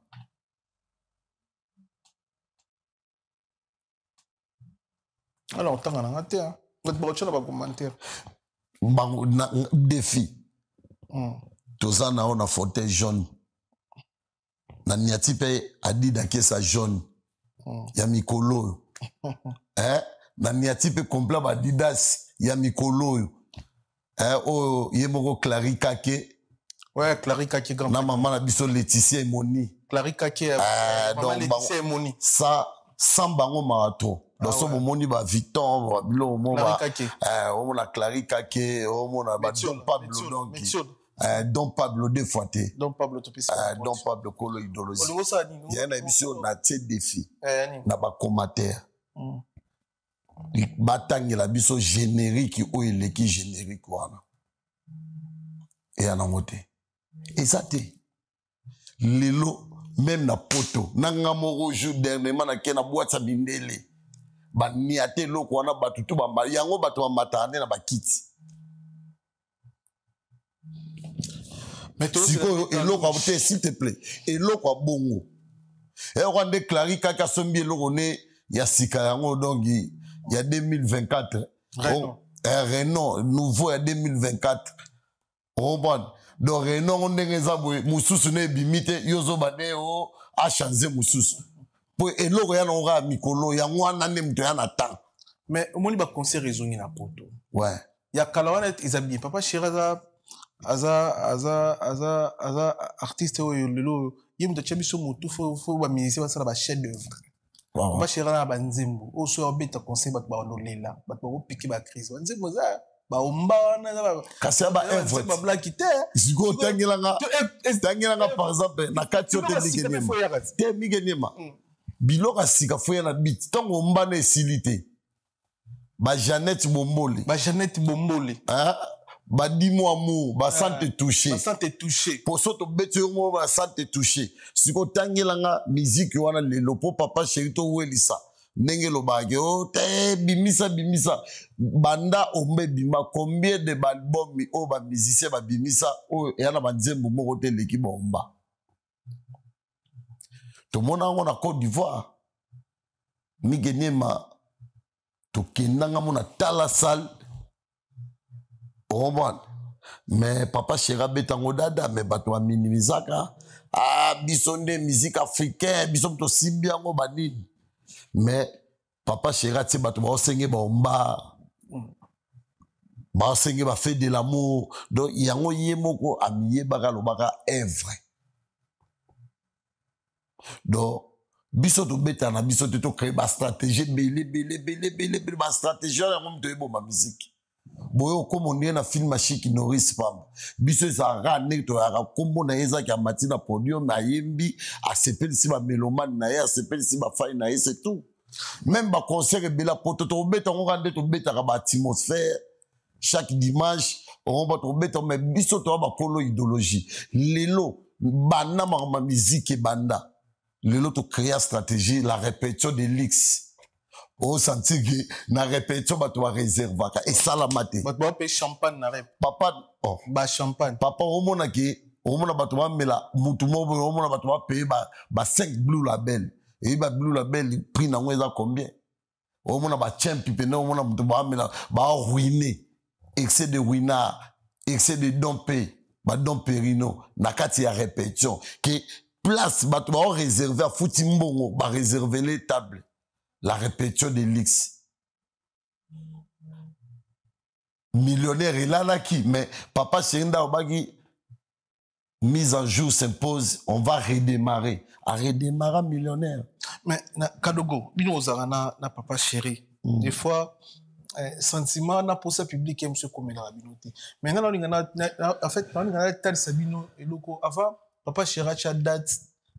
Alors otanga nanga te, bato bakotya na bacommentaire. Bango na défi. Toza na oyo na fauteuil jaune na niati mpe Adida kesa jaune ya mikolo oyo, eh? Na niati mpe complet baadidas ya mikolo oyo, eh, oyo ye moko Clari Kake. Ouais, Clari Kake grand. Na mama na biso Laetitia Emoni. Clary Kake ya Mama donc bango Laetitia Emoni. Ça sans bango marathon. Donc Ah so ouais. bomoni ba Vuitton, ba biloko mo Clary ba Kake. Omona Clary Kake, omona ba Metiola, Don Pablo Metiola, donc. Metiola. Don Pablo deux fois te. Don Pablo topesi. Don Pablo kolo idéologie. Olingo osala nini? Ya na biso na tie défi Eh, nini? na ba commentaire. Batangela biso générique oyo eleki générique wana. Eya nango te. Eza te. Lelo même na poto na nga moko jour dernièrement nake na boîte ya mindele. Bania te eloko wana bato tu bamba yango bato bamataka nde na bakiti. Mais tozela Sikoyo mitano. eloko ya te s'il te plaît. Eloko ya bongo. Eloko nde Clary kaka asombi eloko ne ya sika yango donc ya 2024. Renault. Oh, Renault nouveau ya 2024. Comprendre? Donc Renault ngo ndenge eza boye mosusu ne ebimi te yo ozoba nde o achange mosusu. Po eloko ya nango kaka mikolo yango wana nde moto ya na temps. Mais omoni ba concert ezongi na poto. Ouais. Ya kala wana eza bien. Papa Chéri aza aza aza aza aza artiste oyo lelo ye moto atia biso motu fo ba musicien basala ba chef d'œuvre. Ouais, ouais. Papa Chéri aza na banzembo oyo soki abeta concert bato balolela, bato bakopike ba crise. Banzembo eza baomba wana eza Kasi ya ba eza œuvre. banzembo bablaki te. Sikoyo otangelanga To- tangelanga par exemple na kati yo te biloko ya Mike sika mpe Niema. fo eyaka ti. Te Mike Niema. Biloko ya sika fo ya na bit. Ntango ombana esili te. Ba Jeannette Bombole. Ba Jeannette Bombole. Hein? Ba Dimo Amour, ba sans te toucher. Ba sans te toucher. Po so tobeti yo moko ba sans te toucher. Sikoyo otangelanga musique wana lelo po papa chéri towelisa. Ndenge elobaka ke, oh, te bimisa bimisa. Banda ombe bima combien de album oyo ba musicien ba bimisa oyo eya na ba nzembo moko te eleki bomba. Tomona yango na Côte d'Ivoire. Mike Niema tokendanga mo na tala salle. Comprendre? Mais papa chéri abetango dada mais bato baminimizaka. Ah biso nde musique africaine, biso moto tosimbi yango banini. Mais papa chéri atie bato baosenge baomba. Baosenge ba fait de l'amour. Donc yango ye moko amiyebaka alobaka œuvre. Donc biso tobetana na biso te tocrée ba stratégie ebele ebele ebele ebele ebele ba stratégie wana yango moto oyeboma musique. Boye okóma ndenge na film ya Chic Norris pamba. Biso ezalaka ndenge toyaka kombo na ye ezalaki amati na podium ayembi asepelisi ba mélomane na ye asepelisi ba fai na ye c'est tout. Même ba concert ebele ya poto tobeta yango kaka nde tobetaka ba atmosphère chaque dimanche okomba tobeta mais biso toya bakolo idéologie. Lelo banda makambo ya musique ebanda. Lelo tocréa stratégie la répétition de l'X. Osentir que na répétition bato baréservaka esalama te. Bato bape champagne na rep. Papa, oh. Ba champagne. Papa omona ke omona bato bamela mutu moko boye, omona bato bapaye ba 5 blue label. Eyi ba blue label prix nango eza combien? Omona ba champi pene omona mutu bamela ba ruiner. Excès de ruinard, excès de dompé, ba domperino na kati ya répétition ke place bato ba réserver afuti mbongo ba réserver les tables. La répétition de l'X. Millionnaire, il en a qui? Mais papa Cherinda Obagi, mise en jour s'impose, on va redémarrer. À redémarrer millionnaire. Mais, na, Kadogo, bino ozala na papa chéri. Des fois, sentiment na pour ça public monsieur komela na bino te. Mais nga na linga na, na, na, en fait, na linga na talisa bino eloko avant papa chéri atia date,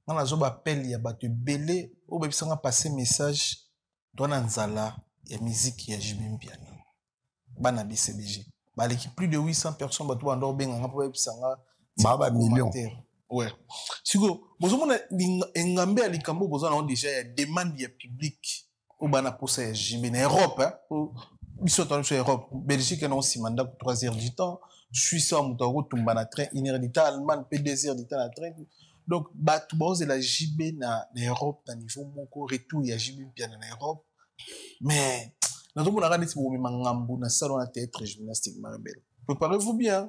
nga nazo ba appel ya bato ebele oyo bayebisanga passer message to na nzala ya musique ya JB Mpiana. Bana BCBG. Baleki plus de 800 personnes bato banda obenganga mpo bayebisanga Ba ba million. commentaire. Ouais. Siko, bozomona engambe ya likambo boza na déjà ya demande ya public oyo bana posa ya JB na Europe, hein. O, biso to biso Europe, Belgique na nsima ndako 3 heures du temps, Suisse wa moto akotumba na train 1 heure du temps, Allemagne pe 2 heures du temps na train. Donc bato baozela JB na Europe na niveau moko retour ya JB Mpiana na Europe. Mais nazomonaka neti bomema ngambu na salon ya théâtre gymnastique Maribel. Préparez-vous bien.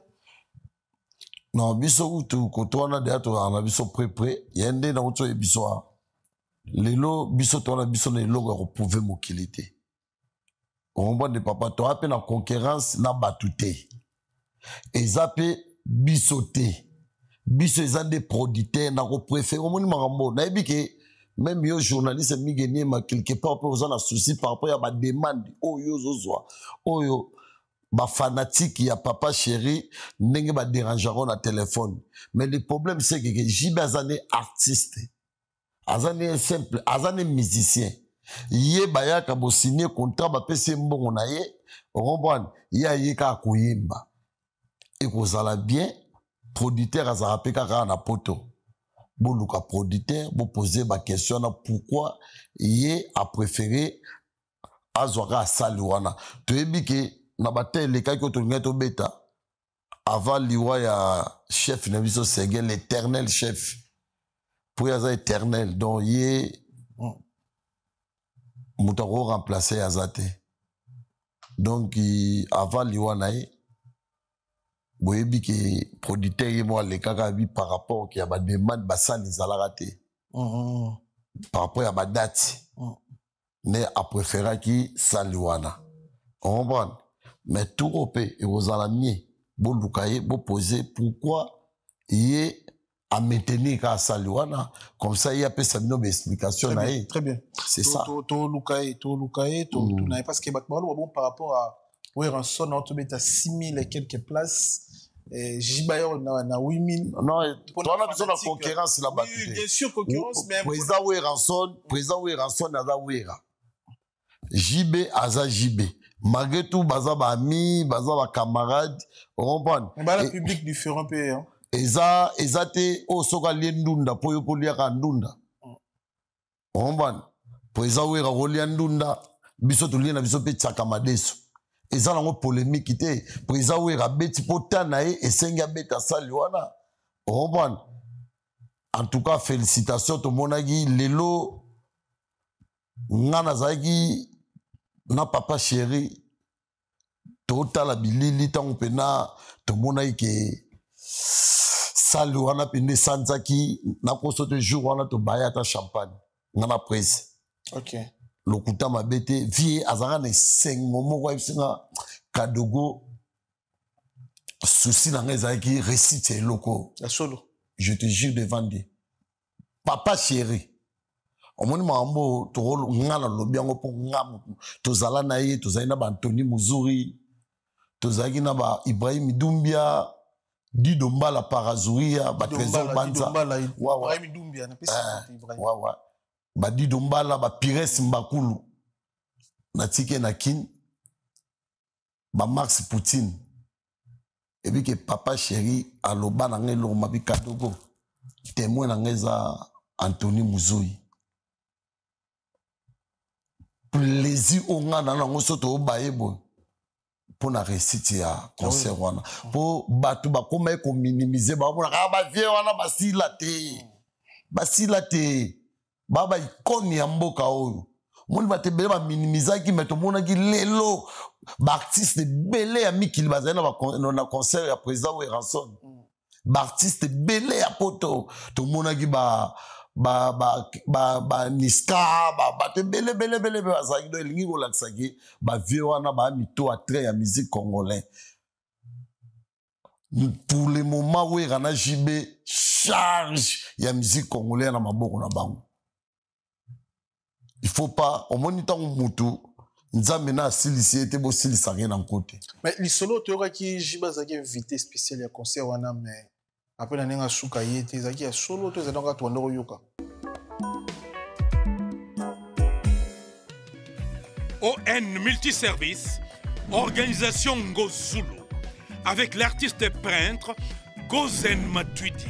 Non, biso kutu koto wana deya tozalaka na biso pré-pré, ye nde na kutu oyebi biso awa. Lelo biso towana biso na eloko ya koprouve mokili te. Okomprendre papa, toza mpe na concurrence na bato te. Eza mpe biso te. Biso eza nde producteur, nakopréféré omoni makambo nayebi ke même yo journaliste Mige Niema, quelque part mpe oza na souci par rapport ya bademande oyo ozozwa, oyo bafanatike ya Papa Chéri ndenge baderangeako na telefone. Mais le problème, c'est que JB aza nde artiste, aza nde simple, aza nde musicien. Ye bayaka bosigne contrat, bapesi ye mbongo na ye, ocomprendre? Ye aye kaka koyemba, ekozala bien. Producteur azalaka mpe kaka na poto. Boluka producteur, bopose baquestion wana: pourquoi ye apréféré azwaka asali wana? Toyebi ke na bate elekaki oyo tolingaki tobeta avant liwa ya chef na biso Sege, l'éternel chef, po ye aza éternel. Donc ye moto akoremplace aza te. Donc avant liwa na ye, boyebi ke producteur ye moko alekaka abi par rapport ke ya bademande, basali ezalaka te par rapport ya badate nde apréféraki sali wana, ocomprendre? Mais tour mpe ekozala mie, boluka ye, bopose pourquoi ye amaintenir kaka sali wana. Comme ça ye apesa bino baexplication na ye. Très bien. C'est ça. Toluka ye, toluka ye, totuna ye, parce que bato baloba bon, par rapport à Werrason aotobeta 6000 et quelques places, JB na, na 8000. Non, towana biso na concurrence na bato te. Bien sûr, concurrence, mais président Werrason, président Werrason aza Wera, JB aza JB. Malgré tout baza baami, baza bacamarade, ocomprendre? Bala public différent mpe, hein? Eza te oyo soki alie ndunda mpo yo mpo oliaka ndunda, ocomprendre? Président Wera kolia ndunda, biso tolie na biso mpe tiaka madeso, eza nango polémique te. Président Wera abeti mpo ta na ye esengi abeta sali wana, ocomprendre? En tout cas, félicitation. Tomonaki lelo, nga nazalaki na Papa Chéri, totala bilili ntango mpena tomonaki ke sali wana mpenza esanzaki. Nakoso te, jour wana tobaya ata champagne, nga na presse. Lokuta mabe te, vie azalaka na esengo moko. Ayebisinga Kadogo, souci na ngai ezalaki réussite ya eloko. Ya solo. Je te jure devant Dieu, Papa Chéri, omoni makambo nga nalobi yango mpo nga tozala na ye, tozali na baantony Muzuri, tozalaki na ba Ibrahim Dumbia, Dido Mbala, Parazuria, batrésor Banza, wawa badido Mbala, bapires Mbakulu, natiki na Kine, bamax Poutine. Ebi ke Papa Chéri aloba na ngai eloko mabi: Kadogo, témoin na ngai eza Antony Muzoi. Plaisir oyo ngai na nango so toyobaye boye mpo na réussite ya concert wana, mpo bato bakóma ye kominimize, bamonaka ah, bavie wana basila te, basila te, baa baicône ya mboka oyo. Omoni bato ebele baminimizaki, me tomonaki lelo baartiste ebele ya mikili bazali na concert ya président Werrason, baartiste ebele ya poto, tomonaki ba baniska, bato ebele ebele ebele mpe bazalaki. Do elingi kolakisaki bavie wana baa mito ya train ya musique congolais. Pour le moment, Wera na JB, charge ya musique congolais na maboko na bango. Il faut pas, omoni ntango mutu Nzambe na asilisi ye te, bosilisaka ye na nko te. Mais lisolo toyokaki, JB azalaki invité spécial ya concert wana, mais après na ndenge asuka ye te, ezalaki ya solo to ezalaki kaka tobanda koyoka? ON Multiservice, Organisation Ngozulu, avec l'artiste peintre Gozen Matuidi.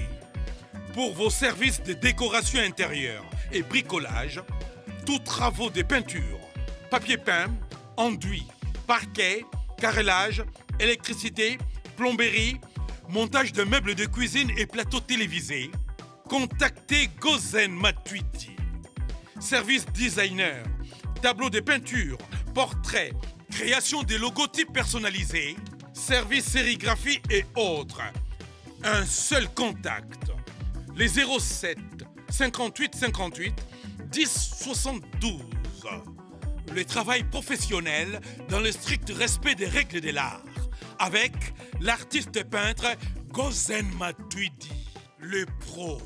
Pour vos services de décoration intérieure et bricolage, tous travaux de peinture, papier peint, enduit, parquet, carrelage, électricité, plomberie, montage de meubles de cuisine et plateaux télévisés, contactez Gozen Matuidi. Service designer, tableau de peinture, portrait, création des logotypes personnalisés, service sérigraphie et autres. Un seul contact. Les 07 58 58 10 72. Le travail professionnel dans le strict respect des règles de l'art. Avec l'artiste peintre Gozen Matuidi. Le pro.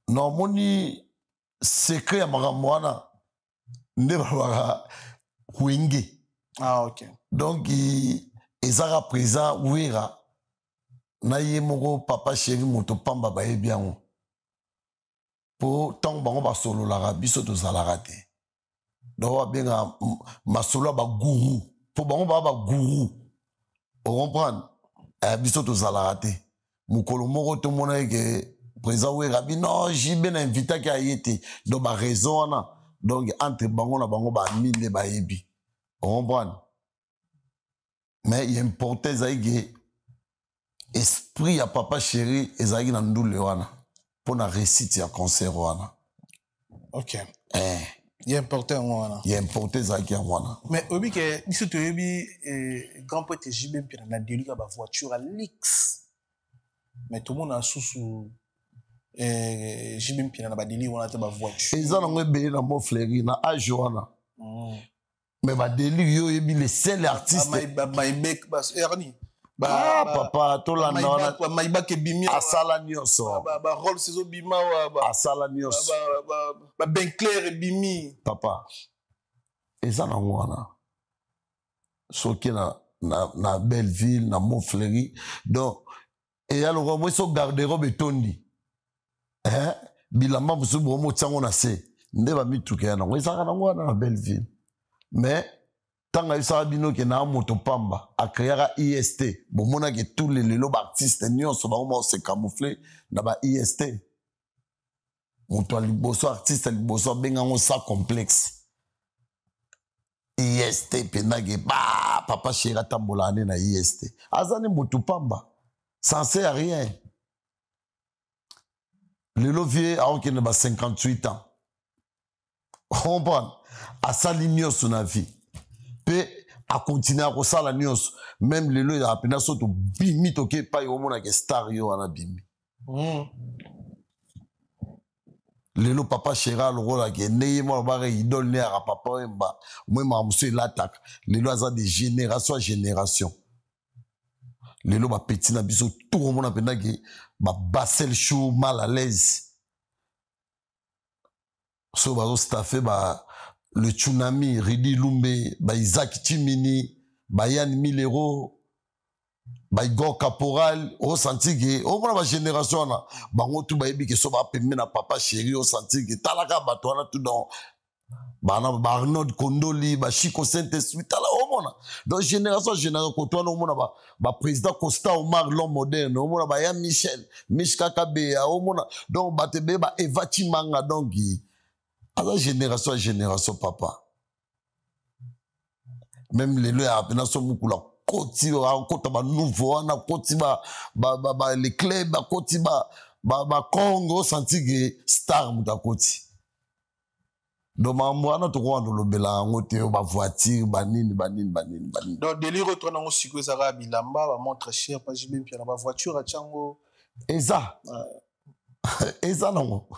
Na omoni secret ya makambo wana nde balobaka wenge. Ah, ok. Donc ezaka présent Wera na ye moko papa chéri moto pamba bayebi yango po ntango bango basololaka biso tozalaka te. Donc babengaka masolo ya bagourou po bango baa bagourou, ocomprendre? Biso tozalaka te. Mokolo moko tomonaki ke président Wera bino JB na invitaki aye te. Donc baraison wana, donc entre bango na bango bami nde bayebi, ocomprendre? Mais ya important ezalaki ke esprit ya papa chéri ezalaki na ndule wana mpo na réussite ya concert wana. Ok. Ya important yango wana. Ya important ezalaki yango wana. Mais oyebi ke biso toyebi grand prêtre JB Mpiana na delika bavoiture ya luxe, mais tomona susu JB Mpiana na badélire wana te, bavoiture. Eza nango ebele na Mont-Fleury na age wana. Mais badélire, yo oyebi le seul artiste. Maybach, erani. Ah, papa, tolanda wana. Maybach ebimi. Asala nyonso. Barolls ezobima wa. Asala nyonso. Babenclair ebimi. Papa, eza nango wana soki na Belleville, na Mont-Fleury. Donc eya lokola moi so garde-robe etondi, eh? Bilamba mosusu bomo otiango na se nde bamituka ya nango ezalaka nango wana na Belleville. Mais ntango ayebisaka bino ke na moto pamba akreaka IST, bomonaki tous les lelo baartiste nyonso bango baose camoufle na ba IST. Moto ya liboso, artiste ya liboso abengango sa complexe IST mpendake ba papa chéri atambolaka nde na IST, aza nde motu pamba, censé ya rien. Lelo vie aokende ba 58 ans, comprendre? Asali nyonso na vie mpe akontinue akosala nyonso. Même lelo ezalaka mpenza so tobimi toke epai omonaka star yo wana bimi. Lelo papa chéri alokolaka nde ye mwana baka idole nde yaka papa Wemba mwemaka mosusu elataka. Lelo aza de génération à génération. Lelo bapeti na biso tout omona mpendaki babasel chou mal à l'aise so bazostaffe ba le tsunami Ridi Lumbe, ba Isaac Chimini, ba Yann Milero, ba Igor Caporal, osenti ke omona ba génération wana bango tu bayebi ke so bapembe na papa chéri, osenti ke talaka bato wana tout dans bana ba Arnold Kondoli, ba Chico Saint-Esprit, tala omona. Donc génération génération koto wana omona ba président Costa Omar l'homme moderne, omona ba ya Michel, Mishka Kabeya, omona donc bato ebele ba Eva Chimanga. Donc aza génération ya génération papa. Même lelo ya mpena so mokolo akoti akota banouveau wana akoti ba les club akoti bacongo, osanti ke star moto akoti. Donc makambo wana tokoka tolobela yango te, bavoiture banini banini banini banini. Donc délire oyo tona yango sikoyo ezalaka bilamba, bamontre cher pa JB Mpiana, bavoiture atiango. Eza nango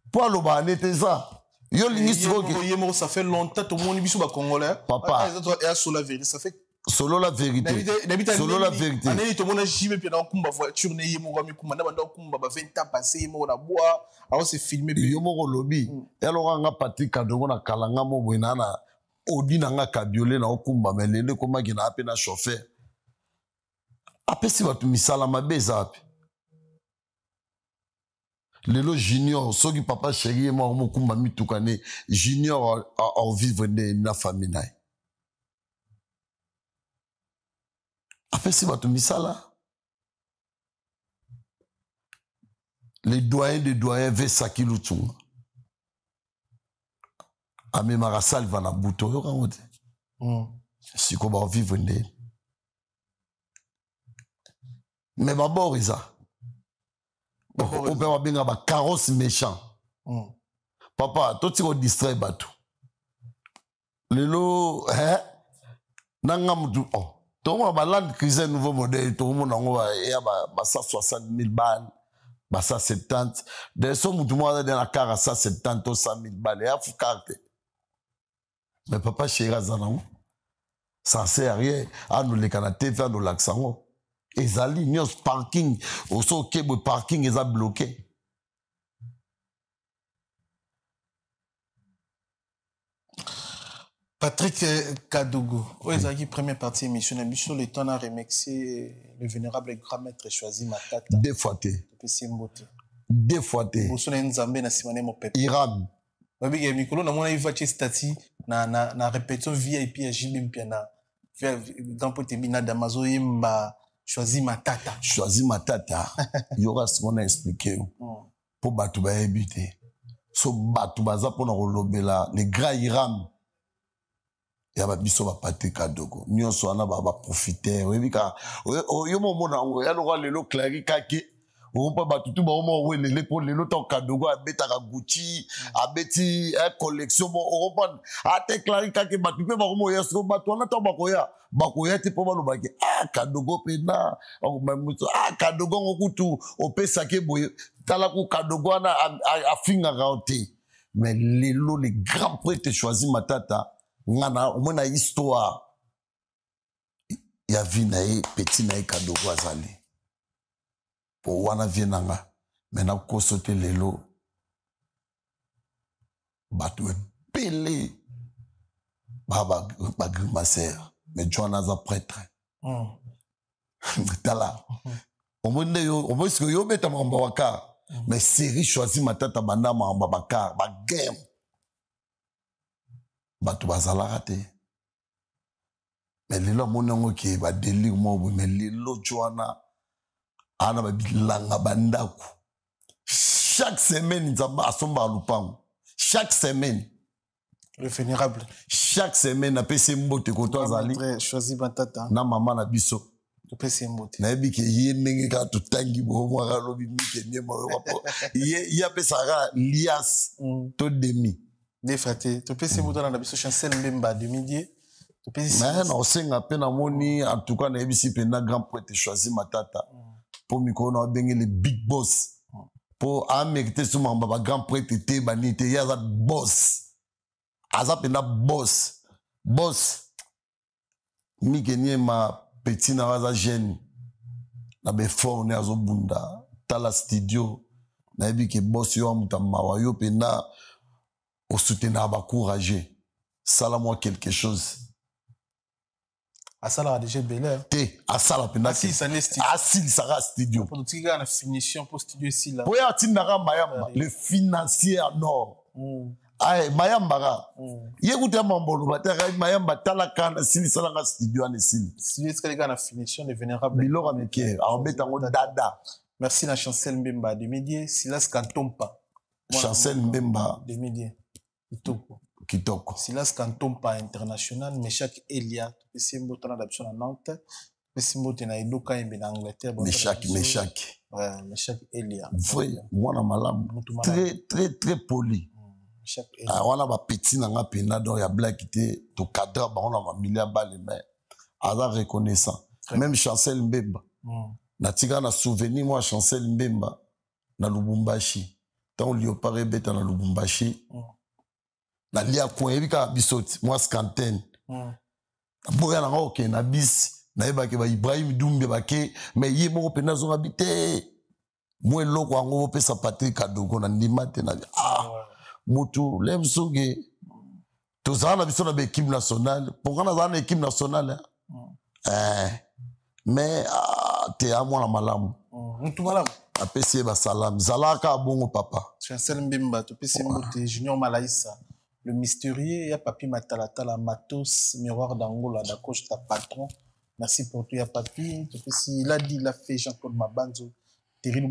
mpo alobaka nete eza yo olingi sikoyo. Ye moko, ça fait longtemps tomoni biso bacongolais. Papa. Eya solo la vérité, ça fait Solo la vérité, solo la vérité. Aneni tomona JB Mpiana akumba voiture ne ye moko amikumba na banda akumba ba 20 ans passé ye moko na bois ao se filmer. Yo moko olobi eloko nga Patrik Kadongo na kalanga mo boye na odi na nga cabriolet na okumba, mais lelo ekomaki na ape na chauffeur apesi bato misala mabe. Eza wapi lelo junior soki papa chéri ye moko mokumba mituka ne junior aovivre nde na famille na ye apesi bato misala. Le doyen de doyen Vesaki Lutunga amemaka salva na butu, oyokango te? Sikoyo baovivre nde mais babord eza oyo mpe babengaka bacarrosse méchant. Papa, totika odistraire bato lelo eh? Na nga mutu, oh, tokomona baland cruiser nouveau modèle, tokomona yango eya ba 160 000 balles, ba 170 de so mutu moko aza de na car ya 170 to 100 000 balles, eya fu car te. Mais papa chéri aza nango. Ça sert à rien anoleka na tv, anolakisa yango. Ezali nyonso parking, oso okebwe, parking eza bloqué. Patrick Kadogo, oyo ezalaki première partie émission na biso, le temps na remercier le vénérable grand maître Choisi Matata. Deux fois te. Topesi ye mbote. Deux fois te. Liboso na ye Nzambe, na nsima na ye mopepe. Iran. Babiki mikolo namona ye vatie statut na répétition VIP ya JB Mpiana. Grand pote Bina Damazo yemba Choisi Matata. Choisi Matata, yoka sikoyo na expliquer yo. Po bato bayebi te. So bato baza mpona kolobela le grand Iran ya ba biso ba Patrick Kadogo nyonso wana ba profiter. Oyebi kaka yo momona yango ya lokwa lelo Clary kake okompa bato tu baoma owelele mpo lelo ntango Kadogo abetaka Gucci, abeti collection mo okompa ate Clary kake, bato mpe bakoma oya. Siko bato wana ntango bakoya, bakoya te mpo balobaki ah Kadogo mpena ah Kadogo yango kutu opesaki boye, tala ku Kadogo wana afingaka yo te. Mais lelo le grand prêtre Choisi Matata, nga na omona histoire ya vie na ye, petit na ye Kadogo azali po wana vie na nga, mais nakoso te. Lelo bato ebele bagrimacer, mais John aza prêtre. Tala, omoni nde yo, omoni sikoyo yo obeta makambo ya bakar, mais série Choisi Matata banda makambo ya bakar, bagame, bato bazalaka te. Mais lelo amoni yango ke badelire moko boye. Mais lelo jo wana ana babilanga bandako chaque semaine, Nzambe asombaka lupango chaque semaine. Le vénérable. Chaque semaine apesi mbote koto azali. Choisi Matata. Na mama na biso. Topesi ye mbote. Nayebi ke ye ndenge kaka totangi bomwaka alobi mike niema ye apesaka lias to demi. Defa te, topesi mbote wana na biso Chancel Mbemba de Midie. Topesi. Mais na osenga mpe namoni, en tout cas nayebisi mpenza grand prêtre Choisi Matata mpo mikolo na babenge le big boss, mpo amérite so makambo ya bagrand prêtre te, banini te, ye aza boss, aza mpenza boss, boss Mike Niema. Petit na aza jeune na baeffort ne azobunda. Tala studio, nayebi ke boss yo amuta mawa, yo mpenza osoutenaka bacourage, sala mwa quelque chose. Asalaka déjà ebele. Te, asala mpenza. Asilisa nde studio. Asilisaka studio. Po totiki kaka na finition mpo studio esila. Po ye atindaka Mayamba le financier ya nord. Aye Mayamba ka ye kuta ya mambo oloba te, akaki Mayamba, talaka nasilisalanga studio wana esili. Studio etikali kaka na finition, le vénérable. Biloko ya mike akobeta yango dada. Merci na Chancel Mbemba de Midie, Silas Kantompa. Chancel Mbemba. De Midie kitoko. Kitoko. Silas Kantompa international, Meshak Elia, topesi mbote na biso na Nantes, topesi mbote na Edo Kayembe na Angleterre. Meshak, Meshak. Ouais, Meshak Elia. Vrai mwana malamu, très très très poli. Meshak Elia. Ah, wana bapeti na nga mpenza, donc ya blaki te, tokadre bango na bamilia bale, mais aza reconnaissant. Même Chancel Mbemba, natika na souvenir mwa Chancel Mbemba na Lubumbashi, ntango Léopard ebeta na Lubumbashi, nalia coin, yebi kaka biso ti mwa scantene. Naboya nanga okende na bisi, nayebaki ba Ibrahim Dumbe bake, mais ye moko mpenza azonga bi te, mwa eloko yango bopesa Patrik Kadogo na ndima te na ah mutu lem soki tozala na biso na baéquipe nationale, pourquoi nazala na équipe nationale, eh, mais ah, te a mwana malamu. Mutu malamu. Apesi ye basalami, zalaka bongo papa. Chancel Mbemba, topesi mbote. Junior Malaïsa le mystérieux, ya Papi Matalatala Matos Miroir d'Angola, Dacosta patron, merci pour tout ya Papi. Topesi il a dit, il a fait, Jean-Claude Mabanzo, Terry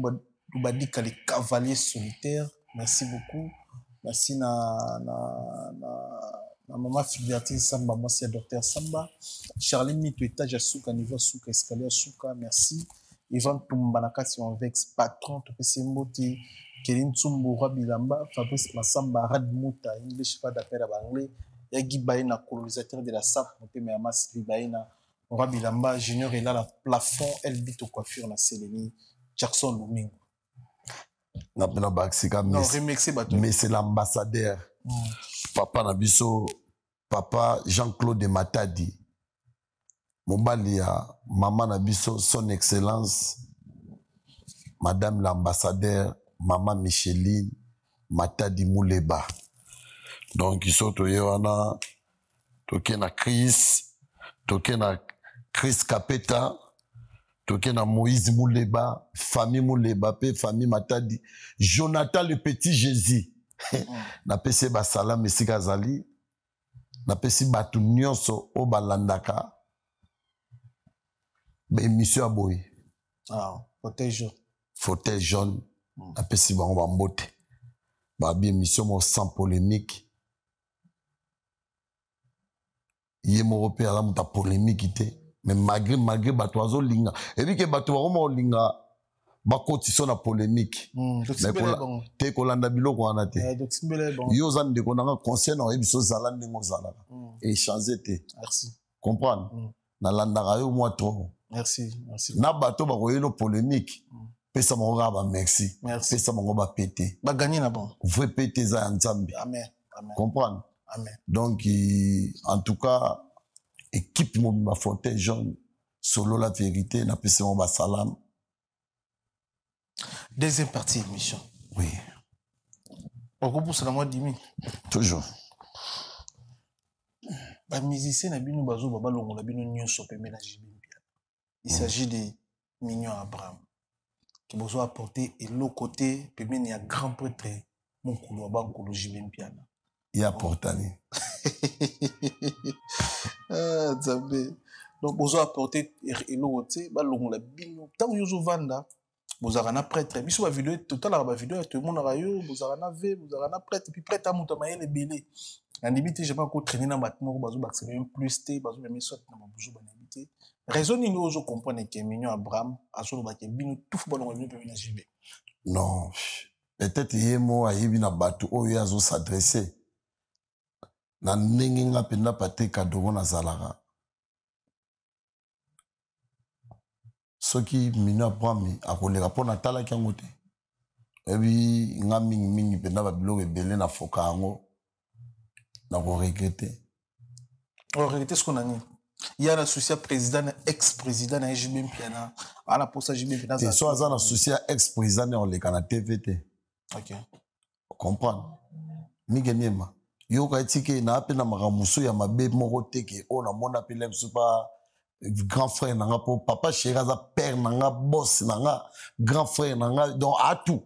Lubadika le cavalier solitaire, merci beaucoup. Merci na mama Filiatine Samba, mwasi ya docteur Samba, Charlie Mito, étage ya suka, niveau ya suka, escalier ya suka, merci. Ivan Tumba na kati ya Anvex patron, topesi mbote. Kelin Tsumbu Roi Bilamba, Fabrice Massamba, Rad Mouta English pas d'appel à anglais, ya Guy Baena colonisateur de la SAP, motema ya Mas Baena Roi Bilamba Junior et là la plafond El Bito coiffure na Seleni Jackson Lumingo. Na mpena bakisika. Non, remixer bato. Mais c'est l'ambassadeur, papa na biso, papa Jean-Claude de Matadi. Mobali ya mama na biso, son excellence madame l'ambassadeur mama Micheline Matadi Muleba. Donc so toye wana, toke na Chris, toke na Chris Kapeta, toke na Moïse Muleba, famille Muleba pe famille Matadi, Jonathan le petit Jésus. Napesi ye basalam esika azali, napesi bato nyonso oyo balandaka baémission ya boye. Ah, fauteuil jaune. Fauteuil jaune. Napesi bango bambote, babi émission moko sans polémique. Ye moko mpe aza moto ya polémique te, mais malgré bato bazolinga, ebi ke bato bakoma kolinga bakotisa na polémique. Te, kolanda biloko wana te. Yo oza ndeko nanga, conseil na oyebi so ozala ndenge ozalaka, échange te. Comprendre? Nalandaka yo mwa trop. Merci, merci. Na bato bakoyelo polémique, pesa bango kaka bamerci, pesa bango bapete. Baganye na bango. Vrai pete eza ya Nzambe. Amen, amen. Comprendre? Amen. Donc en tout cas, équipe mobimba fauteuil jaune, solo la vérité, napesi bango basalam. Deuxième partie émission. Oui. Okopusana mwa dimi. Toujours. Bamusicien na bino bazoba balongola bino nyonso pembe na JB Mpiana. Il s'agit de Mignon Abraham ke bozo apporter eloko te pembeni ya grand prêtre mokulu wa bankulu JB Mpiana. Ye aportani. Ah, Nzambe. Donc bozo apporter eloko te, balongola bino. Ntango yo ozovanda, bozalaka na prêtre. Biso bavideo totalaka, bavideo ya tomonaka yo, bozalaka na ve, bozalaka na prêtre, puis prêtre amoto ya mayele ebele. Nandimi te jamais akotraîner na bato moko bazobakisa même plus te, bazomema soit na babuzoba. Nayebi te raison nini oyo ozocomprendre ke Mignon Abraham azolobaka bino tufu, balongola bino pembe na JB. Non, peut-être ye mo ayebi na bato oyo ye azos'adresser. Na ndenge nga mpenza Patrik Kadoro nazalaka, soki Mino Abraham akoleka mpo natalaki yango te. Oyebi nga mingimingi mpenza, babiloko ebele nafoka yango, nakoregretter. Oregretter siko na nini? Ya na souci ya président na ex président na ye JB Mpiana, ana posa JB Mpiana. Te, so aza na souci ya ex président ne oleka na TV te. Comprendre, Mike Niema, yoka etike na mpe na makambo mosusu ya mabe moko te ke oyo namona mpe le mosusu pa grand frère na nga, mpo papa chéri aza père na nga, boss na nga, grand frère na nga, donc atu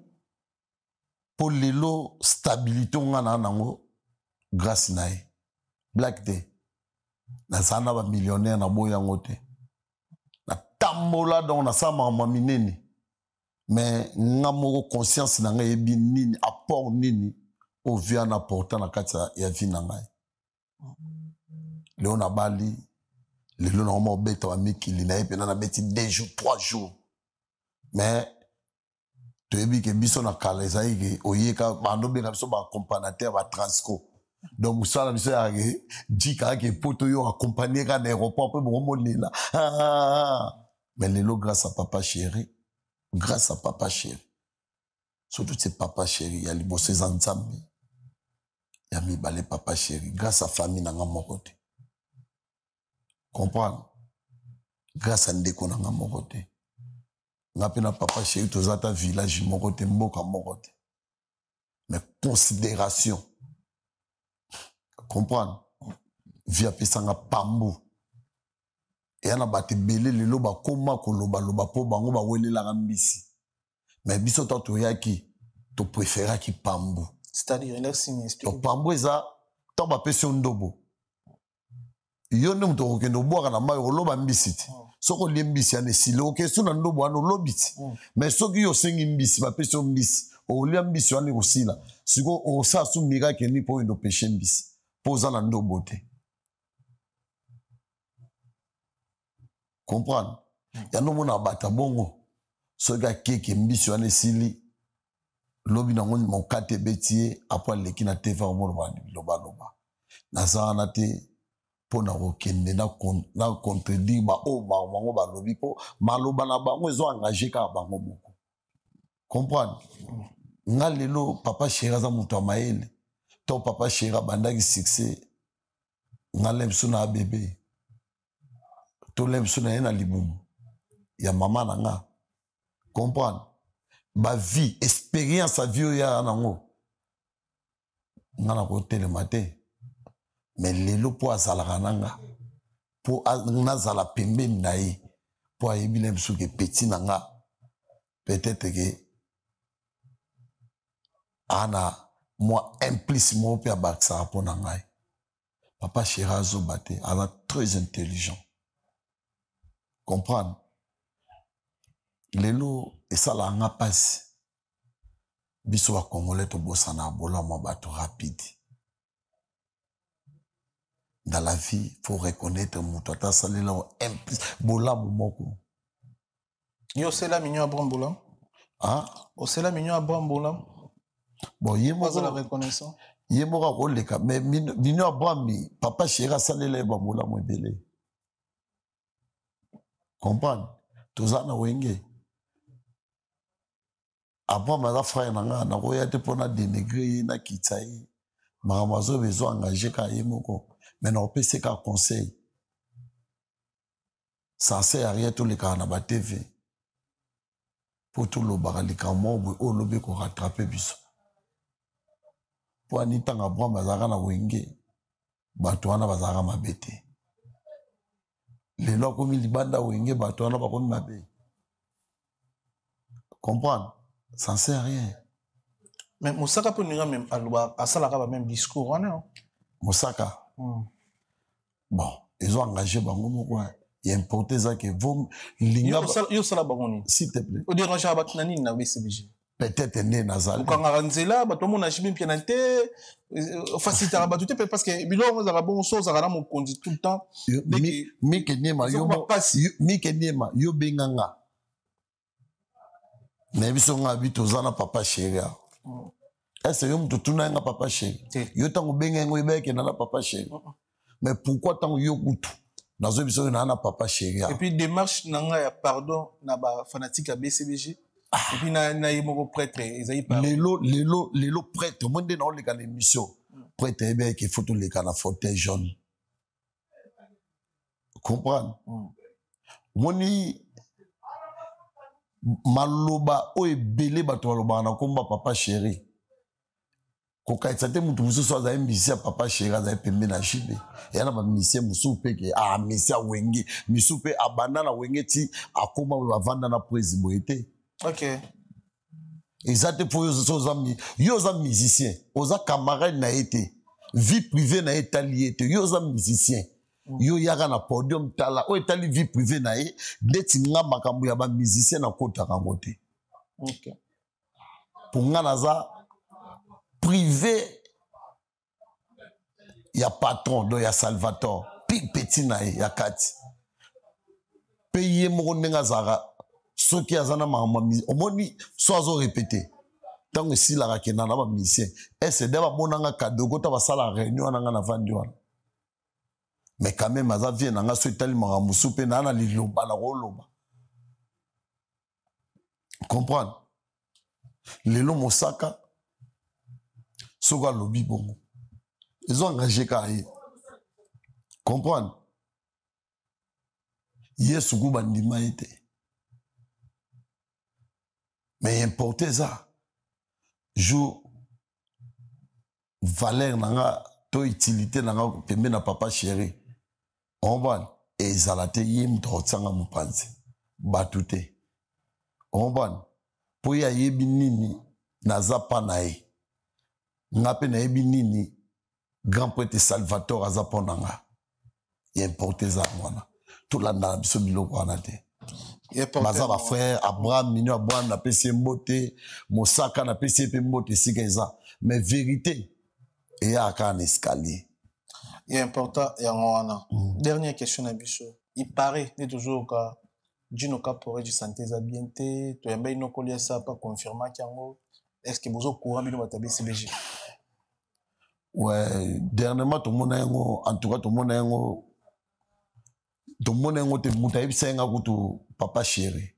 mpo lelo stabilité nga na nango grâce na ye. Black te, nazala na bamillionnaire, naboyi yango te, natambola, donc nasala makambo ya minene, mais nga moko conscience na ngai eyebi nini, apport nini oyo vie wana apporta na kati ya vie na ngai. Lelo nabali, lelo nakoma kobeta bamikili na ye mpena, nabeti 2 jours, 3 jours, mais toyebi ke biso na kala ezalaki ke oyeka bando obenga biso baaccompagnateur, batransco. Donc mosala na biso yake jika ake poto, yo accompagne kaka na aéroport mpe bokomolela. Mais lelo, grâce à papa chéri, grâce à papa chéri, surtout ti papa chéri ya liboso eza Nzambe, ya mibale papa chéri, grâce à famille na nga moko te, comprendre, grâce à ndeko na nga moko te. Nga mpe na papa chéri toza ata village moko te, mboka moko te, mais considération, comprendre, vie apesanga pambu. Eya na bato ebele lelo bakóma kolobaloba mpo bango bawelelaka mbisi, mais biso to toyaki, topréféraki pambu. C'est-à-dire, merci. To pambu eza ntango bapesi yo ndobo, yo nde moto okokende obwaka na mai, oloba mbisi te. Soki olie mbisi wana esili, okesu na ndobo wana olobi ti. Mais soki yo osengi mbisi, bapesi yo mbisi, olia mbisi wana ekosila. Sikoyo osala su miracle nini mpo oyende opêcher mbisi mpo oza na ndobo te? Comprendre? Yango omona bato bongo, soki akeke mbisi wana esili, lobi nango mokate ebeti ye, apo aleki na TV, akomona bilobaloba. Naza wana te mpo na kokende na contredire baoyo bango balobi, mpo maloba na bango ezo engage kaka bango moko. Comprendre nga, lelo papa chéri aza moto ya mayele. To papa chéri abandaki succès, nga le biso na bebe. Tolem so na ye na libumu ya mama na nga. Comprendre? Ba vie, expérience ya vie oyo ya nango. Nga na kotelema te. Mais lelo po azalaka na nga, po nazala pembeni na ye, po ayebi na biso ke petit na nga, peut-être ke ana mwa implice moko mpe abakisaka mpo na ngai. Papa chéri azoba te, aza très intelligent. Comprendre? Lelo esalaka nga mpasi. Biso ba Congolais tobosana bolamu ya bato rapide. Dans la vie, faut reconnaître moto ata asalela yo implice bolamu moko. Yo osela mignon Abraham bolamu? Ah? Osela mignon Abraham bolamu? Bon, ye moko azala reconnaissant. Ye moko akoleka, mais mignon Abraham, papa chéri asalela ye ba bolamu ebele. Comprendre? Toza na wenge. Abraham aza frère na nga, nakoya te mpona dénigrer ye, nakitisa ye. Makambo azoba ezo engagé kaka ye moko, mais nakopesa ye kaka conseil. Ça sert à rien tolekaka na ba TV po tolobaka likambo moko boye oyo lobi ekorattrape biso. Po ani ntango Abraham azalaka na wenge, bato wana bazalaka mabe te. Lelo akomi libanda wenge, bato wana bakomi mabe. Comprendre? Ça ne sert à rien. Mais Mosaka peut nous même aloba asalaka ba même discours wana. Mosaka. Bon, ils ont engagé bango moko. Il y a importé ça que vous linga yo sala bango ni. S'il te plaît. O déranger ba nani na BCBG. Peut-être né nazali. Okangaka nzela bato mona JB Mpiana te facilitaka bato te parce que biloko ezalaka bongo so ozalaka na mokonzi tout le temps. Mike Niema yo Mike Niema yo benganga. Na biso nga bi toza na papa chéri. Est-ce que yo mutu tuna nga papa chéri? Yo tango benga ngo ibeke na papa chéri. Mais pourquoi tango yo kutu? Nazo biso na na papa chéri. Et puis démarche na nga ya pardon na ba fanatique ya BCBG. Et puis na na ye moko prêtre ezali par lelo lelo lelo prêtre moi nde na oleka na émission. Prêtre ebe ke photo leka na fauteuil jaune. Comprendre? Moni maloba oyo ebele bato balobaka na komba papa chéri. Kokaisa te mutu mosusu azali musicien ya papa chéri azali pembe na JB. Ya na ba musicien mosusu pe ke, ah, musicien ya wenge, mosusu pe abanda na wenge ti akoma boye bavanda na presi boye te. Ok. Eza te po yo oza mi-, yo oza musicien, oza camarade na ye te. Vie privée na ye etali ye te. Yo oza musicien. Yo yaka na podium tala oyo etali vie privée na ye, ndeti nga makambo ya ba musicien na kotaka yango te. Ok. Po nga naza privé ya patron, donc ya Salvatore, pi petit na ye ya kati. Pe ye moko ndenge azalaka soki aza na makambo ya omoni so azo répéter. Ntango esilaka akenda na ba musicien. Est-ce que bamonanga cadeau kota basala réunion wana nga na vandi wana? Mais quand même aza vie na nga so etali makambo mosusu pe na na liloba na koloba. Comprendre? Lelo Mosaka soko alobi bongo. Ezo engagé ka ye. Comprendre? Yesu ku bandima ye te. Mais importé ça. Jour valeur na nga to utilité na nga pembe na papa chéri. Comprendre? Ezala te ye moto akotianga mopanzi. Bato te. Comprendre? Po ye ayebi nini naza pa na ye. Nga pe nayebi nini grand prêtre Salvatore aza po na nga. Ye importé za mwana. Tolanda na biso biloko wana te. Ye porte Baza ba mwana. frère Abraham, Mino Abraham na pesi ye mbote, Mosaka na pesi ye pe mbote esika eza. Mais vérité eya kaka na escalier. Ye important yango wana. Dernière question na biso. Il paraît de toujours que Djino Caporé du santé eza bien te, toyamba inokoli ya sa pa confirmer yango. Est-ce que bozo courant bino bato ya BCBG? Ouais, dernièrement tomona yango, en tout cas tomona yango, tomona yango te moto ayebisa nga kutu papa chéri.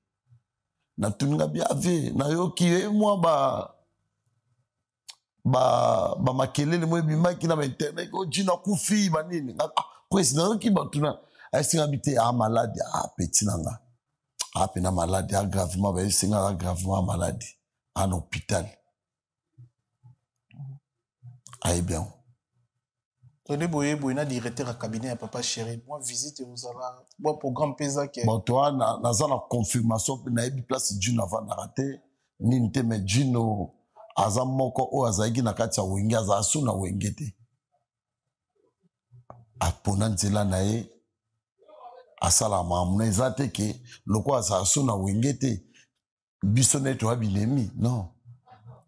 Natuni nga bien ave, nayoki ye mwa ba makelele mo ebimaki na ba internet, oh, Djino akufi, ba nini. Nga, ah, président, nayoki bato na, Ayesinga bi te a malade, a petit na nga. A pena malade, a gravement, ba yesinga a gravement malade. A na hôpital. Ayebi yango. Tole boye boye na directeur ya cabinet ya papa chéri. Moi visite ozala bon programme pesa ke. Bon toi na naza na confirmation pe nayebi place Gino avandaka te nini te mais Gino aza moko oyo azalaki na kati ya Wenge azala su na Wenge te. Apona nzela na ye asalaka makambo na eza te ke lokola azala su na Wenge te biso nde toya binemi non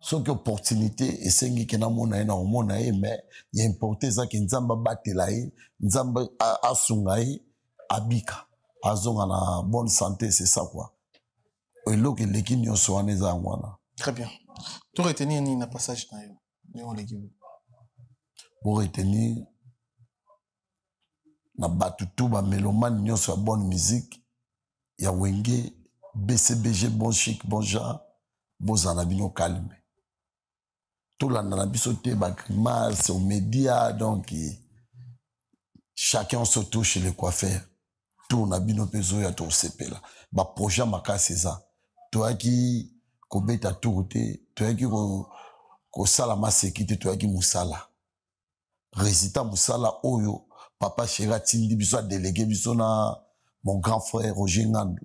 soki opportunité esengi ke namona ye nakomona ye mais ya importe eza ke nzambe abatela ye nzambe asunga ye abika azonga na bonne santé c'est ça quoi eloko eleki nyonso wana eza yango wana. Très bien. To retenir nini na passage na yo ndenge oleki? Bo retenir na bato tout ba mélomane nyonso ya bonne musique ya Wenge BCBG bon chic bon genre, bozala na bino calme, tolanda na biso te ba grimace au média, donc chacun se touche le coiffeur. Tour na bino mpe ezoya, tosepela ba projet makasi eza. Toyaki kobeta tour te, toyaki kosala maseki te, toyaki mosala résultat mosala oyo papa chéri atindi biso, adelege biso na mon grand frère Roger Ngandu.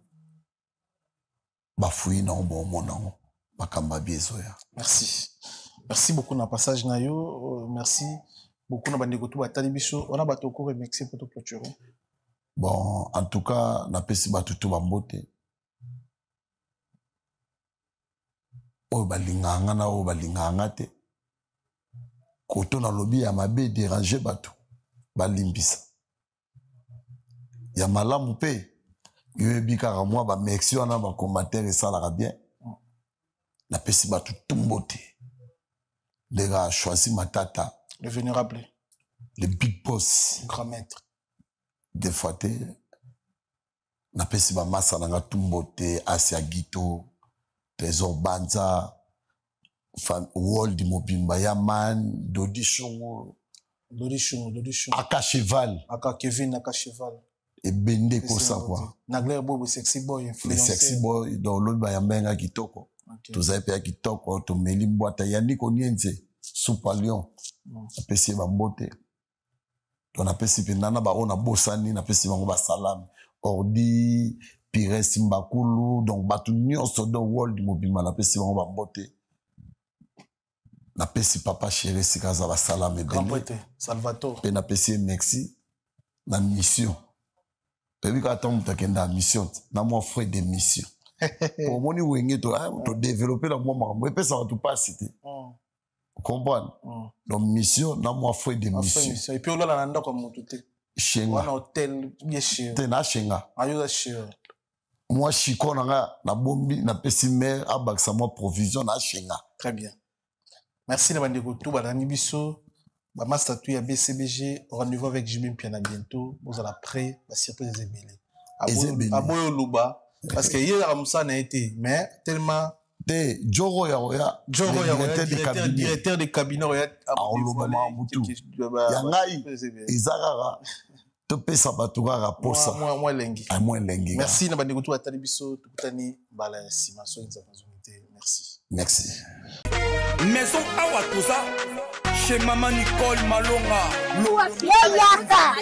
Bafuyi nango bomona yango makambo abi ezoya. Merci, merci beaucoup na passage na yo. Merci beaucoup na bandeko tu batali biso wana, bato oko remercier po to clôturer. Bon, en tout cas napesi bato tu bambote oyo balingaka nga na oyo balingaka nga te. Koto nalobi ya mabe déranger bato, balimbisa. Ya malamu mpe yoyebi kaka mwa bamerci wana bacommentaire esalaka bien. Napesi bato tumbo te ndenge a choisi Matata, le vénérable, le big boss, grand maître. Des fois te napesi bamasa na nga tumbo te, Asia Gito, Trésor Banza, World mobimba ya man, Dodi Shungu, Dodi Shungu, Dodi Shungu, Aka Cheval, Aka Kevin, Aka Cheval, ebende kosa quoi. Nagler Boy, sexy boy, le sexy boy, donc lobi bayamba nga kitoko. Tozali mpe ya kitoko, tomeli mbwata Yaniko Nienze, Super Lion, napesi ye bambote. Donc napesi mpenza na baoyo nabosani, napesi bango basalami Ordi Pires Mbakulu, donc bato nyonso, donc world mobimba napesi bango bambote. Napesi papa chéri esika aza basalami ebele Salvatore mpe napesi ye merci na mission. Toyebi kaka ntango moto akenda ya mission te na mwa frais de mission. Omoni Wenge todevelope na mwa makambo epesa bato mpasi te, comprendre? Donc mission na mwa frais de mission. Et puis olala na ndako ya motu te. Shenga wana hotel bien cher. Te na shenga. Ayoza cher. Mwa chiko na nga nabombi, napesi mare abakisa mwa provision na shenga. Très bien, merci na bandeko tu balandi biso, bamaster tu ya BCBG. Rendez-vous avec JB Mpiana bientôt, bozala prêt, basurprise eza ebele. Aboyo oloba parce que ye ezaka mosala na ye te, mais tellement te Joro ya oya directeur de cabinet oya aoloba makambo tu ya ngai eza kaka topesa bato kaka posa mwa elengi. Mwa elengi. Merci na bandeko tu batali biso, tokutani mbala ya nsima soki Nzambe azongi te. Merci. Merci. Maison Awa Toza chez Maman Nicole Malonga. Yo yaka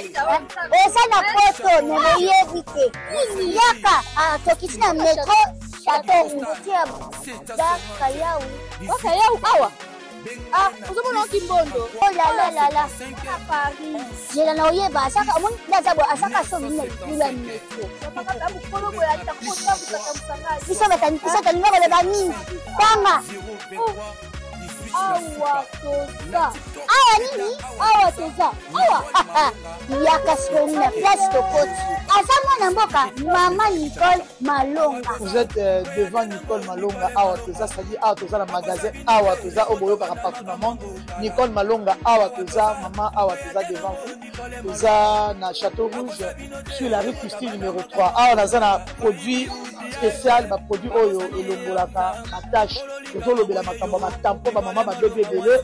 oza na poto me boyebi te yaka tokiti na metro Chateau Rouge bakayau bakayau awa ozomona oki mbondo. Oh la la la la Paris zela na oyeba asaka omoni nde aza boye asaka somi na libula ya metro biso tolinga koloba mingi tanga awa toza awa nini awa toza awa yaka sikoyo na place tokoti aza mwana mboka mama Nicole Malonga. Vous êtes devant Nicole Malonga awa toza, c'est-à-dire awa toza na magasin awa toza oyo boyokaka partout na monde. Nicole Malonga awa toza, mama awa toza devant vous. Toza na Château Rouge sur la rue Christine numéro 3. Awa naza na produit spécial, ba produit oyo elongolaka ba tache. Tozolobela makambo ya batampo, bamama babebi ebele,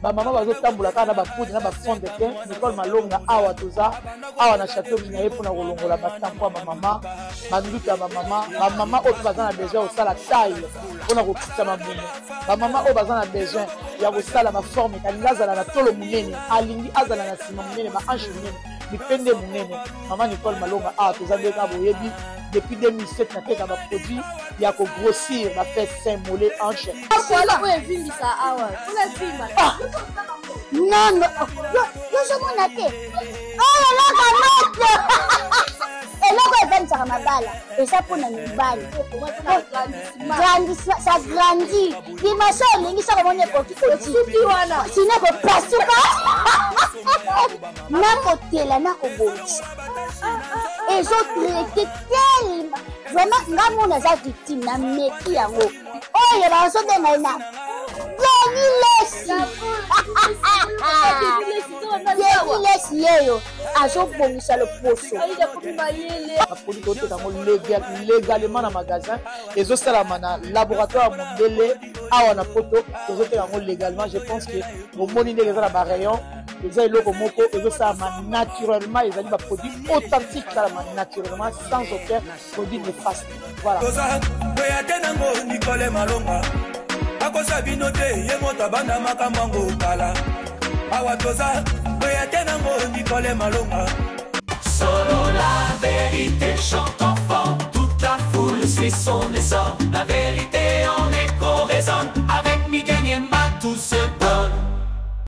bamama bazotambola kaka na bapoudre na bafond de teint. Nicole Malonga awa toza awa na chateau na ye mpona kolongola batampo ya bamama, banduta ya bamama, bamama oyo mpe baza na besoin ya kosala taille mpona kokitisa mabumu, bamama oyo baza na besoin ya kosala baforme, alingi azala na tolo monene, alingi azala na nsima monene, bahanche monene, mipende monene. Mama Nicole Malonga awa toza nde kaka boyebi depuis 2007 nateka baproduit ya kogrossir bafesse, sein, mollet, hanche. Oyo evimbisa awa mpona vimba. Nono, yozomona te oyo eloko moto, eloko evandisaka mabala eza mpona mibali. Ça grandit dimension, olingi soko omoni ekoki osuki wana sino kopasuka nakotela nakobongisa, ezotraite tellement. Vraiment nga mona aza victime na meki yango oyo bazobenga ye na Denis Lesi. Denis Lesi yeyo azobongisa loposo. Baproduit toteka yango légalement na magasin, ezosalama na laboratoire ya mondele awa na Poto. Tozoteka yango légalement. Je pense que bomoni ndenge eza na barayon. Eza eloko moko ezosalama naturellement, ezali baproduit authentique, esalama naturellement sans aucun produit néfaste. Voilà. Toya te nango Nicole Malonga akosa bino te, ye moto abanda makambo yango kala. Awa toza toya te nango Nicole Malonga. Solo la vérité chante enfant, toute la foule suit son essor.